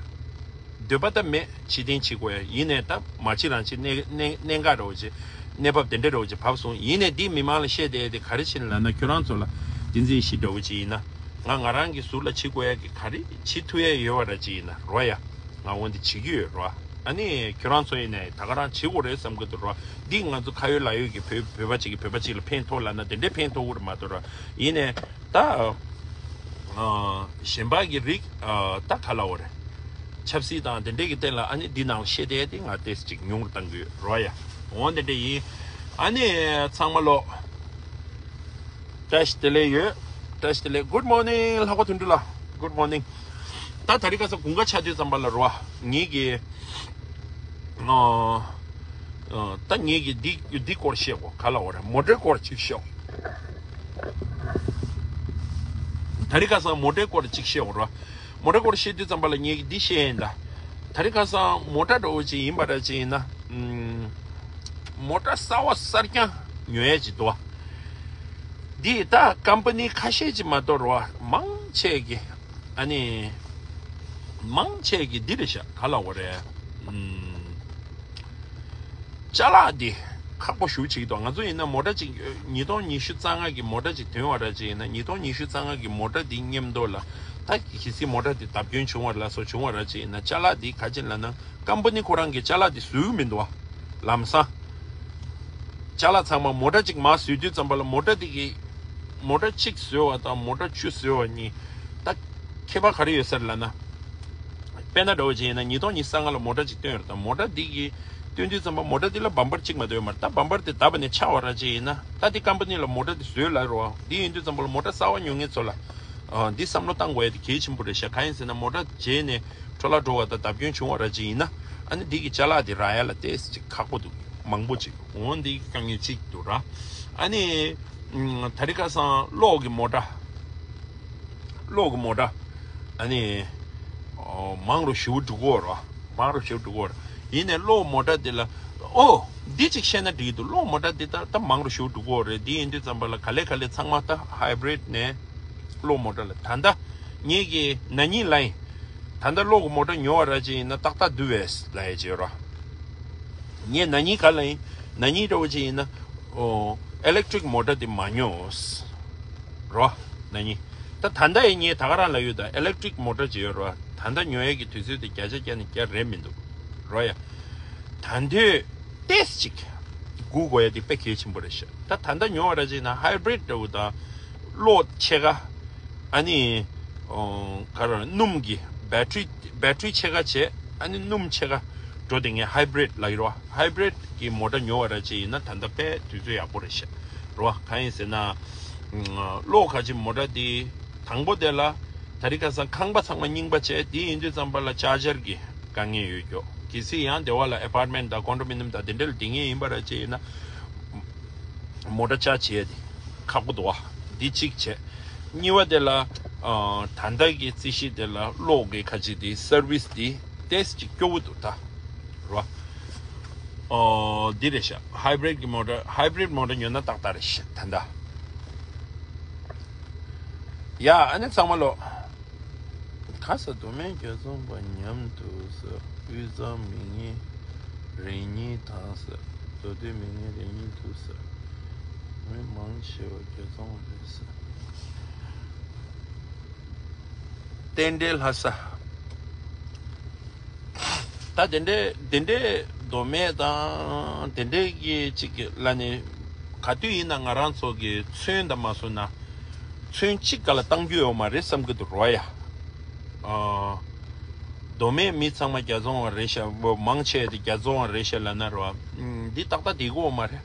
འདོད་པ་ད་མེད། ཕྱིར་འཐེན་བྱེད་དགོས་ཡ། ཡིན་ནའི་ད་མ་ཕྱིར་རང་ཕྱིར་གནད་གནད་གནད་འགག་འདྲ་བོ་ཅིག་གནས་བབ་དེ་འདྲ་འདྲ་བོ་ཅིག་བབས་སོང་། ཡིན་ནའི་འདི་མི་མང་ལ་བཤད་བསྡད་དེ་ག་རེ་བྱས་ནས་ལབ་ན་ཁྱོད་རང་ཚོ་ལ་བསྟན་འཛིན་ཡེ་ཤེས་འདྲ་བོ་ཅིག་ཡིན་ན་ང་ང་རང་གི་ཟུར་ལ་བྱེད་དགོས་ཡ་གི་ག་རེ་བྱེད་ཐུབ་ཡ་ཡོད་པ་འདྲ་ཅིག་ཡིན་ན་རོ་ཡ། ང་འོན་ཏེ་བྱེད་ཀྱི་ཡོད་རོ། ཨ་ནི་ཁྱོད་རང་ཚོ་ཡིན་ནའི་ད་ག་རང་བྱེད་དགོས་རེད་བསམ་གྱི་འདུག་རོ། འདི་ང་ཚོ་ཁ་ཡོད་ལག་ཡོད་ཀྱི་བོད་བོད་པ་ཅིག་གིས་བོད་པ་ཅིག་ལ་ཕན་ཐོགས་ལབ་ན་དེ་འདྲའི་ཕན་ཐོགས་ཀྱི་རེད་མ་གཏོགས་རོ། ཡིན་ནའི་ད་ཨ་གཞན་པ་གི་རིགས་ཨ་ད་ག་ལབ་དགོས་རེད། ཆབ་སྲིད་དང་དེ་འདྲས་ཀྱི་སྟེང་ལ་ཨ་ནི་འདི་ནང་བཤད་བསྡད་དེ་ང་ཏོག་ཙམ་ཅིག་ཉུང་རུ་གཏང་གི་ཡོད་རོ་ཡ། འོ་དེ་འདྲས་ཡིན། ཨ་ནི་ཚང་མ་ལོ། བཀྲ་ཤིས་བདེ་ལེགས་ཡོད། བཀྲ་ཤིས་བདེ་ལེགས། Good morning ལྷག་པ་དོན་གྲུབ་ལགས། Good morning། ད་དེ་རིང་ཁ་སང་དགུན་ཁ་ཆགས་དུས་ཙམ་པ་ལ་རོ། ངེད་ཀྱི་ཨ་ཨ་ད་ངེད་ཀྱི་འདི་འདི་སྐོར་བཤད་གོ། ག་ལབ་དགོས་རེད། མོ་ཊའི་སྐོར་ཅིག་བཤད། དེ་རིང་ཁ་སང་མོ་ཊའི་སྐོར་ཅིག་བཤད་གོ་རོ། མོ་ཊའི་སྐོར་བཤད་དུས་ཙམ་པ་ལ་ངེད་ཀྱི་འདི་བཤད་ཡིན་ད། དེ་རིང་ཁ་སང་མོ་ཊ་འདྲ་བོ་ཅིག་ཡིན་པ་འདྲ་ཅིག་ཡིན་ན། ཨམ། མོ་ཊ་གསར་བ་གསར་རྐྱང་ཉོ་ཡས་ཅིག་འདུག་བ། འདི་ད་ཀམ་པ་ནི་ཁ་ཤས་ཅིག་མ་གཏོགས་རོ། མང་ཆེ་གི་ཨ་ནི་མང་ཆེ་གི་འདི་རེད་ཤག། ག་ལབ་དགོས་རེད། ཨམ། ཅ་ལག་འདི་ཁག་པོ་ཞེ་པོ་ཅིག་འདུག། ང་ཚོ་ཡིན་ན་མོ་ཊ་ཅིག་ཉིས་སྟོང་ཉི་ཤུ་རྩ་ལྔ་གི་མོ་ཊ་ཅིག་ཐོན་པ་འདྲ་ཅིག་ཡིན་ན། ཉིས་སྟོང་ཉི་ཤུ་རྩ་ལྔ་གི་མོ་ཊ་འདི་མཉམ་དུ་ལ་ད་གལ་སྲིད་མོ་ཊ་འདི་བརྡབ་སྐྱོན་བྱུང་བ་ལ་སོགས་བྱུང་བ་འདྲ་ཅིག་ཡིན་ན། ཅ་ལག་འདི་ག་ཅིག་ལབ་ན་ཀམ་པ་ནི་ཁོ་རང་གི་ཅ་ལག་འདི་བཟོས་མི་འདུག་བ། ལམ་སང་ཅ་ལག་ཚང་མ། མོ་ཊ་གཅིག་མར་བཟོས་དུས་ཙམ་པ་ལ་མོ་ཊ་དེ་གི་མོ་ཊ་གཅིག་བཟོས་པ་དང་མོ་ཊ་བཅུ་བཟོས་པ་གཉིས་ད་ཁྱད་པར་ག་རེ་ཡོད་ས་རེད་ལབ་ན། དཔེར་ན་འདྲ་བོ་ཅིག་ཡིན་ན་ཉིས་སྟོང་ཉི་ཤུ་རྩ་ལྔ་ལ་མོ་ཊ་གཅིག་བཏོན་ཡོད་རེད། ད་མོ་ཊ་འདི་གི་བཏོན་དུས་ཙམ་པ་མོ་ཊ་འདི་ལ་བམ་པར་གཅིག་མ་གཏོགས་ཡོད་མ་རེད། ད་བམ་པར་དེ་བརྡབས་ནས་ཆག་པ་འདྲ་ཅིག་ཡིན་ན་ད་དེ་ཀམ་པ་ནི་ལ་མོ་ཊ་དེ་བཟོས་ལབ་རེད་བ། འདི་ཡིན་དུས་ཙམ་པ་ལ་མོ་ཊ་གསར་པ་ཉོ་མཁན་ཚོ་ལ་ཨ་འདི་བསམ་བློ་བཏང་དགོས་ཡ་དེ་གལ་ཆེན་པོ་རེད་ཤག། གང་ཡིན་ཟེར་ན་མོ་ཊ་བརྗེས་ནས་འཕྲོ་བརླག་འགྲོ་བ་དང་བརྡབ་སྐྱོན་བྱུང་བ་འདྲ་ཅིག་ཡིན་ན་ཨ་ནི་འདི་གི་ཅ་ལག་དེ་རག་ཡ་ལ་ཏོག་ཙམ་ཅིག་ཁག་པོ་འདུག། མང་པོ་ཅིག་འོ་འདི་གི་དཀའ་ངལ་ཅིག་འདུག་ར། ཨ་ནི་ཨམ། དེ་རིང་ཁ་སང་གློག་གི་མོ་ཊ། གློག་གི་མོ་ཊ། ཨ་ནི་ཨོ་མང་རུ་ཞེ་པོ་འགྲོ་གི་ཡོད་རེད། མང་རུ་ཞེ་པོ་འགྲོ་གི་ཡོད་རེད། ཡིན་ནའི་གློག་མོ་ཊ་འདི་ལ་ཨོ་འདི་གཅིག་བཤད་ན་འགྲིག་གི་འདུག། གློག་མོ་ཊ་འདི་ད་ད་མང་རུ་ཞེ་པོ་འགྲོ་གི་ཡོད་རེད། འདི་ཡིན་དུས་ཙམ་པ་ལ་ག་ལེ་ག་ལེ་ཚང་མ་ད་ཧའི་བྷི་རིད་ནས་གློག་མོ་ཊ་ལ། ད་ལྟ་ངེད་ཀྱི་ན་ནིང་ལ་ཡིན། ད་ལྟ་གློག་གི་མོ་ཊ་ཉོ་བ་འདྲ་ཅིག་ཡིན་ན་ཏག་ཏག་འདུག་པས་ལབ་ཡ་ཅིག་ཡོད་རེད། ངས་ན་ནིང་ག་ལ་ཡིན། ན་ནིང་འདྲ་བོ་ཅིག་ཡིན་ན་ཨོ་ཨི་ལེག་ཊི་རིག་མོ་ཊ་དེ་མ་ཉོ་རོ། ན་ནིང་། ད་ད་ལྟ་ཡི་ངས་ད་ག་རང་ལབ་ཡོད། ད་ཨི་ལེག་ཊི་རིག་མོ་ཊ་ཅིག་ཡོད་རོ། ད་ལྟ་ཉོ་ཡས་ཀྱི་དུས་ཚོད་དེ་བརྒྱ་ཆ་བརྒྱ་ནས་བརྒྱ་རེད་མི་འདུག་རོ་ཡ། ད་དུང་ཏོག་ཙམ་ཅིག་སྒུག་དགོས་ཡ་དེ་དཔེ་གལ་ཆེན་པོ་རེད་ཤག། ད་ད་ལྟ་ཉོ་བ་འདྲ་ཅིག་ཡིན་ན་ཧའི་བྷི་རིད་འདྲ་བོ་དང་གློག་ཕྱེད་ཀ། ཨ་ནི་ཨོ་ག་རེ་སྣུམ་གྱི་བེ་ཊི་རི་བེ་ཊི་རི་ཕྱེད་ཀ་བྱས། ཨ་ནི་སྣུམ་ཕྱེད་ཀ་འགྲོ་དེ་ངས་ཧའི་བྷི་རིད་ལབ་ཡོད་རེད་བ། ཧའི་བྷི་རིད་ཀྱི་མོ་ཊ་ཉོ་བ་འདྲ་ཅིག་ཡིན་ན་ད་ལྟ་དཔེ་དུས་ཚོད་ཡག་པོ་རེད་ཤག་རེད་བ། གང་ཡིན་ཟེར་ན་ཨ་གློག་ཁ་ཅིག་མོ་ཊ་དེ་དང་པོ་དེ་ལ་དེ་རིང་ཁ་སང་ཁང་པ་ཚང་མ་རྙིང་པ་བྱས། དེ་ཡིན་དུས་ཙམ་པ་ལ་ཅར་ཇར་གྱི་དཀའ་ངལ་ཡོད་ཀྱོག། གལ་སྲིད་ཡང་སྡེ་བ་ལ་ཨེ་པར་ཊི་མེན་ཊི་དང་ཀོན་ཌོ་མི་ནི་ཡམ་དང་དེ་འདྲ་ལ་བསྡད་མཁན་ཡིན་པ་འདྲ་ཅིག་ཡིན་ན། མོ་ཊ་ཅར་ཇི་བྱས་ཏེ་ཁག་པོ་འདུག་བ། འདི་གཅིག་བྱས། གཉིས་པ་དེ་ལ་ཨ་ད་ལྟ་གི་རྩིས་གཞི་དེ་ལ་གློག་གི་ཁ་ཅིག་དེ་སར་བིས་དེ་ཏོག་ཙམ་ཅིག་སྐྱོ་བོ་འདུག་ད་རེད་བ། ཨོ་འདི་རེད་ཤག། ཧའི་བྷི་རིད་ཀྱི་མོ་ཊ་ཧའི་བྷི་རིད་མོ་ཊ་ཉོས་ན་ཏག་ཏག་རེད་ཤག་ད་ལྟ། ཡ་ཨ་ནི་ཚང་མ་ལོ། ག་ས་མདོ་སྨད་རྒྱལ་རྩོམ་པ་མཉམ་དུ་ཟེར། དབུས་གཙང་མི་ངན་རེ་གཉིས་དང་ཟེར། མདོ་སྟོད་མི་ངན་རེ་གཉིས་འདུག་ཟེར། མི་མང་ཆེ་བ་རྒྱལ་རྩོམ་པ་རེད་ཟེར། རྟེན་འབྲེལ་ལྷ་ས། ད་དེ་འདྲའི་དེ་འདྲའི་མདོ་སྨད་དང་དེ་འདྲའི་གི་ཅིག་གི་ལ་ནི་ག་དུས་ཡིན་ན་ང་རང་ཚོ་གི་ཚོན་དང་མ་སོང་ན་ཚོན་གཅིག་ག་ལ་བཏང་རྒྱུ་ཡོད་མ་རེད་བསམ་གི་འདུག་རོ་ཡ། ཨ་མདོ་སྨད་མི་ཚང་མ་རྒྱལ་རྩོམ་པ་རེད་ཤག། མང་ཆེ་དེ་རྒྱལ་རྩོམ་པ་རེད་ཤག་ལབ་ན་རོ། འདི་ཏག་ཏག་བསྡད་ཀྱི་ཡོད་མ་རེད།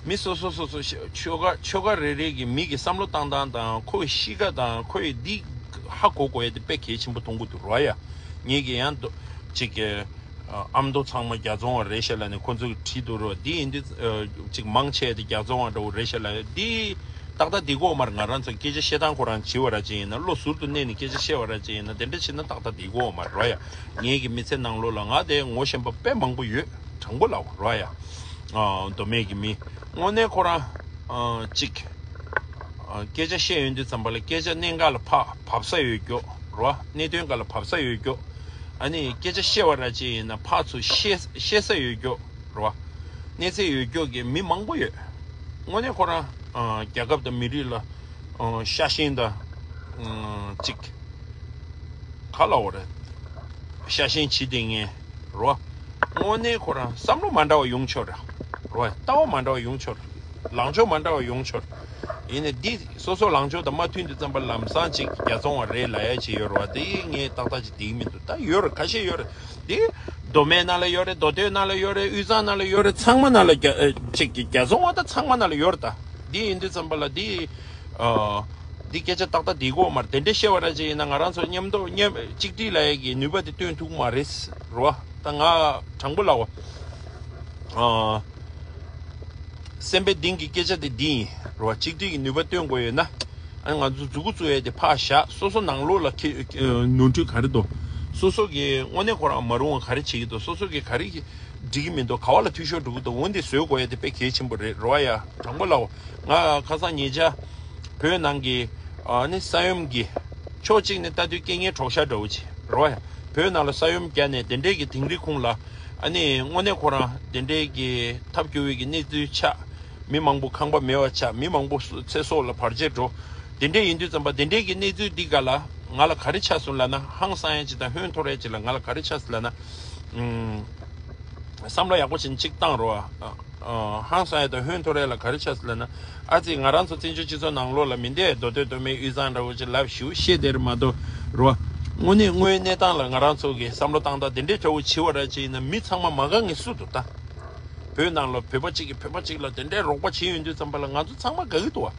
མི་སོ་སོ་སོ་སོ་ཆོལ་ཁ་ཆོལ་ཁ་རེ་རེ་གི་མི་གི་བསམ་བློ་བཏང་སྟངས་དང་ཁོའི་གཤིས་ཀ་དང་ཁོའི་འདི་ཧ་གོ་དགོས་ཡ་དེ་དཔེ་གལ་ཆེན་པོ་མཐོང་གི་འདུག་རོ་ཡ། ངེད་ཀྱི་ཡང་དོ་ཅིག་གི་ཨ་མདོ་ཚང་མ་རྒྱལ་རྩོམ་པ་རེད་ཤག་ལབ་ནས་ཁོ་ཚོ་གི་བྲིས་འདུག་རོ། འདི་ཡིན་དུས་ཅིག་མང་ཆེ་དེ་རྒྱལ་རྩོམ་པ་འདྲ་བོ་རེད་ཤག་ལབ་ཡ་འདི་ཏག་ཏག་བསྡད་ཀྱི་ཡོད་མ་རེད། ང་རང་ཚོ་སྐད་ཆ་བཤད་སྟངས་ཁོ་རང་བྱེད་པ་ར་ཅིག་ཡིན་ན་བློ་ཟུར་དུ་གནས་ནས་སྐད་ཆ་བཤད་པ་ར་ཅིག་ཡིན་ན་དེ་འདྲ་བྱས་ན་ཏག་ཏག་བསྡད་ཀྱི་ཡོད་མ་རེད་རོ་ཡ། ངེད་ཀྱི་མི་ཚེ་ནང་ལོགས་ལ་ང་དེ་ངོ་ཤེས་པ་དཔེ་མང་པོ་ཡོད། དྲང་པོ་ལབ་རོ་ཡ། ཨ་མདོ་སྨད་ཀྱི་མི་དངོས་གནས་ཁོ་རང་ཨ་ཅིག་ཨ་སྐད་ཆ་བཤད་ཡོང་དུས་ཙམ་པ་ལ་སྐད་ཆ་གནད་འགག་ལ་ཕར་བབས་ས་ཡོད་ཀྱོག་རོ། གནད་དོན་འགའ་ལ་བབས་ས་ཡོད་ཀྱོག། ཨ་ནི་སྐད་ཆ་བཤད་པ་ར་ཅིག་ཡིན་ན་ཕར་ཚུར་བཤད་བཤད་ས་ཡོད་ཀྱོག་རོ། གནས་ཚད་ཡོད་ཀྱོག་གི་མི་མང་པོ་ཡོད། དངོས་གནས་ཁོ་རང་ཨ་རྒྱལ་ཁབ་དང་མི་རིགས་ལ་ཨ་ཤ་ཞེན་དང་ཨ་ཅིག་ག་ལབ་དགོས་རེད། ཤ་ཞེན་བྱེད་དེ་ངས་རོ། དངོས་གནས་ཁོ་རང་བསམ་བློ་མ་འདྲ་བ་ཡོང་ཆོག་ར། རོ། ལྟ་བ་མ་འདྲ་བ་ཡོང་ཆོག་ར། ལངས་ཕྱོགས་མ་འདྲ་བ་ཡོང་ཆོག་ར། ཡིན་ནའི་འདི་སོ་སོ་ལངས་ཕྱོགས་དང་མ་མཐུན་དུས་ཙམ་པ་ལམ་སང་ཅིག་རྒྱལ་ཚོང་བ་རེད་ལབ་ཡ་ཅིག་ཡོད་ར་བ། དེ་ངས་ཏག་ཏག་ཅིག་འགྲིག་མི་འདུག་ད་ཡོད་ར། ཁ་ཤས་ཡོད་ར། འདི་མདོ་སྨད་ནང་ལ་ཡོད་རེད། མདོ་སྟོད་ནང་ལ་ཡོད་རེད། དབུས་གཙང་ནང་ལ་ཡོད་རེད། ཚང་མ་ནང་ལ་རྒྱ་ཨ་ཅིག་གི་རྒྱལ་ཚོང་བ་ད་ཚང་མ་ནང་ལ་ཡོད་རེད། ད་འདི་ཡིན་དུས་ཙམ་པ་ལ་འདི་ཨ་འདི་སྐད་ཆ་ཏག་ཏག་འགྲིག་གོ་མ་རེད། དེ་འདྲ་བཤད་པ་ར་ཅིག་ཡིན་ན་ང་རང་ཚོ་མཉམ་དུ་མཉམ་གཅིག་སྒྲིལ་ལབ་ཡ་གི་ནུས་པ་དེ་སྟོན་ཐུབ་ཀྱི་མ་རེད་རོ། ད་ང་དྲང་པོ་ལབ་བ། ཨ་སེམས་པའི་གཏིང་གི་སྐད་ཆ་དེ་འདི་ཡིན་རོ། གཅིག་སྒྲིལ་གྱི་ནུས་པ་སྟོན་དགོས་ཡོད་ན། ཨ་ང་ཚོ་མཛུ་གུ་བཙུགས་ཡས་དེ་ཕར་བཞག་སོ་སོ་ནང་ལོགས་ལ་ཁེ་ཨ་ནོར་འཁྲུལ་ག་རེ་འདུག་སོ་སོ་གི་དངོས་གནས་ཁོ་རང་མ་རུང་བ་ག་རེ་བྱེད་ཀྱི་འདུག་སོ་སོ་གི་ག་རེ་འགྲིག་གི་མི་འདུག་ག་བ་ལ་འཐུས་ཤོར་འགྲོ་གི་འདུག་འོ་འདི་བཟོ་དགོས་ཡས་དེ་དཔེ་གལ་ཆེན་པོ་རེད་རོ། ཡ་དྲང་པོ་ལབ་བ། ང་ཁ་སང་ཉེ་ཆར་བོད་ནང་གི་ཨ་ནི་ས་ཡོམ་གྱི་ཕྱོགས་གཅིག་ནས་ལྟ་དུས་རྐྱེན་ངན་གྲོགས་ཤར་འདྲ་བོ་ཅིག་རོ། ཡ་བོད་ནང་ལ་ས་ཡོམ་བརྒྱབ་ནས་དེ་འདྲས་ཀྱི་དིང་རི་ཁུང་ལ་ཨ་ནི་དངོས་གནས་ཁོ་རང་དེ་འདྲས་ཀྱི་ཐབས་སྐྱོ་བའི་གི་གནས་ཚུལ་ཆགས། མི་མང་པོ་ཁང་པ་མེད་པ་ཆགས། མི་མང་པོ་ཚེ་སྲོག་ལ་བར་ཆད་འགྲོ། དེ་འདྲས་ཡིན་དུས་ཙམ་པ་དེ་འདྲས་ཀྱི་གནས་ཚུལ་འདི་ག་ལ་ང་ལ་ག་རེ་ཆགས་སོང་ལབ་ན། ཧང་སང་ཡ་ཅིག་དང་ཧོན་འཐོར་ཡ་ཅིག་ལ་ང་ལ་ག་རེ་ཆགས་སོང་ལབ་ན། ཨུམ། བསམ་བློ་ཡག་པོ་བྱས་ནས་ཅིག་བཏང་རོགས་ཨ། ཨ། ཧང་སང་ཡ་དང་ཧོན་འཐོར་ཡ་ལ་ག་རེ་ཆགས་སོང་ལབ་ན། ཨ་ཙི་ང་རང་ཚོ་བཙན་བྱོལ་སྤྱི་ཚོགས་ནང་ལོགས་ལ་མི་འདས་མདོ་སྟོད་མདོ་སྨད་དབུས་གཙང་འདྲ་བོ་ཅིག་ལབ་ཞུ་བཤད་དེར་མ་གཏོགས་རོ། དངོས་གནས་དངོས་ཡོད་གནས་སྟངས་ལ་ང་རང་ཚོ་གི་བསམ་བློ་བཏང་སྟངས་དེ་འདྲའི་འདྲ་བོ་བྱེད་པ་ར་ཅིག་ཡིན་ན་མི་ཚང་མ་མ་དགའ་ངེས་སུ་འདུག་ད། བོད་ནང་ལ་བོད་པ་གཅིག་གིས་བོད་པ་གཅིག་ལ་དེ་འདྲའི་རོགས་པ་བྱེད་ཡོང་དུས་ཙམ་པ་ལ་ང་ཚོ་ཚང་མ་དགའ་གི་འདུག་བ།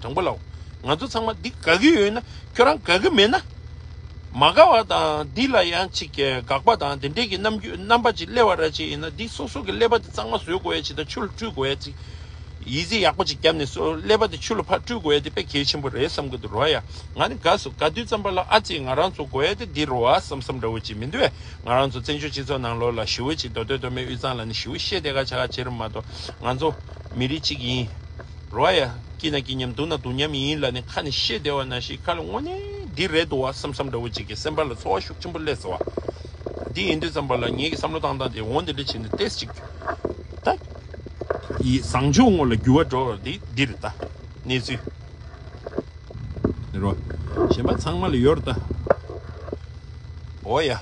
དྲང་པོ་ལབ། ང་ཚོ་ཚང་མ་འདི་དགའ་གི་ཡོད་ན། ཁྱོད་རང་དགའ་གི་མེད་ན། མ་དགའ་བ་དང་འདི་ལ་ཡང་ཅིག་གི་དགག་པ་དང་དེ་འདྲའི་གི་རྣམ་འགྱུར་རྣམ་པ་ཅིག་སླེབས་པ་ར་ཅིག་ཡིན་ན། འདི་སོ་སོ་གི་ཀླད་པ་དེ་གཙང་མ་བཟོ་དགོས་ཡ་ཅིག་དང་ཆུ་ལ་བཀྲུ་དགོས་ཡ་ཅིག་ཡིད་ཆེས་ཡག་པོ་ཅིག་བརྒྱབ་ནས་སོ་ཀླད་པ་དེ་ཆུ་ལ་ཕར་བཀྲུ་དགོས་ཡ་དེ་དཔེ་གལ་ཆེན་པོ་རེད་བསམ་གི་འདུག་རོ། ཡ་ང་ནི་དགའ་སོང་། དགའ་དུས་ཙམ་པ་ལ་ཨ་ཙི་ང་རང་ཚོ་དགོས་ཡ་དེ་འདི་རོ་ཨ་བསམ་བསམ་འདྲ་བོ་ཅིག་མི་འདུག་བས། ང་རང་ཚོ་བཙན་བྱོལ་སྤྱི་ཚོགས་ནང་ལོགས་ལ་ཞི་བ་ཅིག་མདོ་སྟོད་མདོ་སྨད་དབུས་གཙང་ལ་ནི་ཞི་བ་བཤད་བསྡད་ག་ཆ་ག་བྱེད་རུང་མ་གཏོགས་ང་ཚོ་མི་རིགས་གཅིག་ཡིན། རོ་ཡ། སྐྱིད་ན་སྐྱིད་མཉམ་སྡུག་ན་སྡུག་མཉམ་ཡིན་ལབ་ནས་ཁ་ནས་བཤད་བསྡད་པ་ནང་བཞིན་ཁ་ལ་དངོས་གནས་འདི་རེད་འདུག་བ་བསམ་བསམ་འདྲ་བོ་ཅིག་གི་སེམས་པ་ལ་ཚོར་བ་ཤུགས་ཆེན་པོ་སླེབས་སོང་བ། འདི་ཡིན་དུས་ཙམ་པ་ལ་ངེད་ཀྱི་བསམ་བློ་བཏང་སྟངས་དེ་འོ་འདི་འདྲ་བྱས་ནས་ཏོག་ཙམ་ཅིག་ད་ཡི་བཟང་ཕྱོགས་ངོ་ལ་འགྱུར་བ་འགྲོ་བ་འདི་འདི་རེད་ད། གནས་ཚུལ་རོ། གཞན་པ་ཚང་མ་ལ་ཡོད་རེད་ད། འོ་ཡ།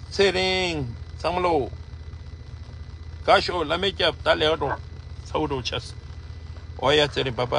ཚེ་རིང་། ཚང་མ་ལོ། དགའ་ཤོག་བླ་མའི་སྐྱབས། ད་ལས་ཀ་འགྲོ། ཚ་བོ་འགྲོ་ཆས། འོ་ཡ། ཚེ་རིང་། བ་བ།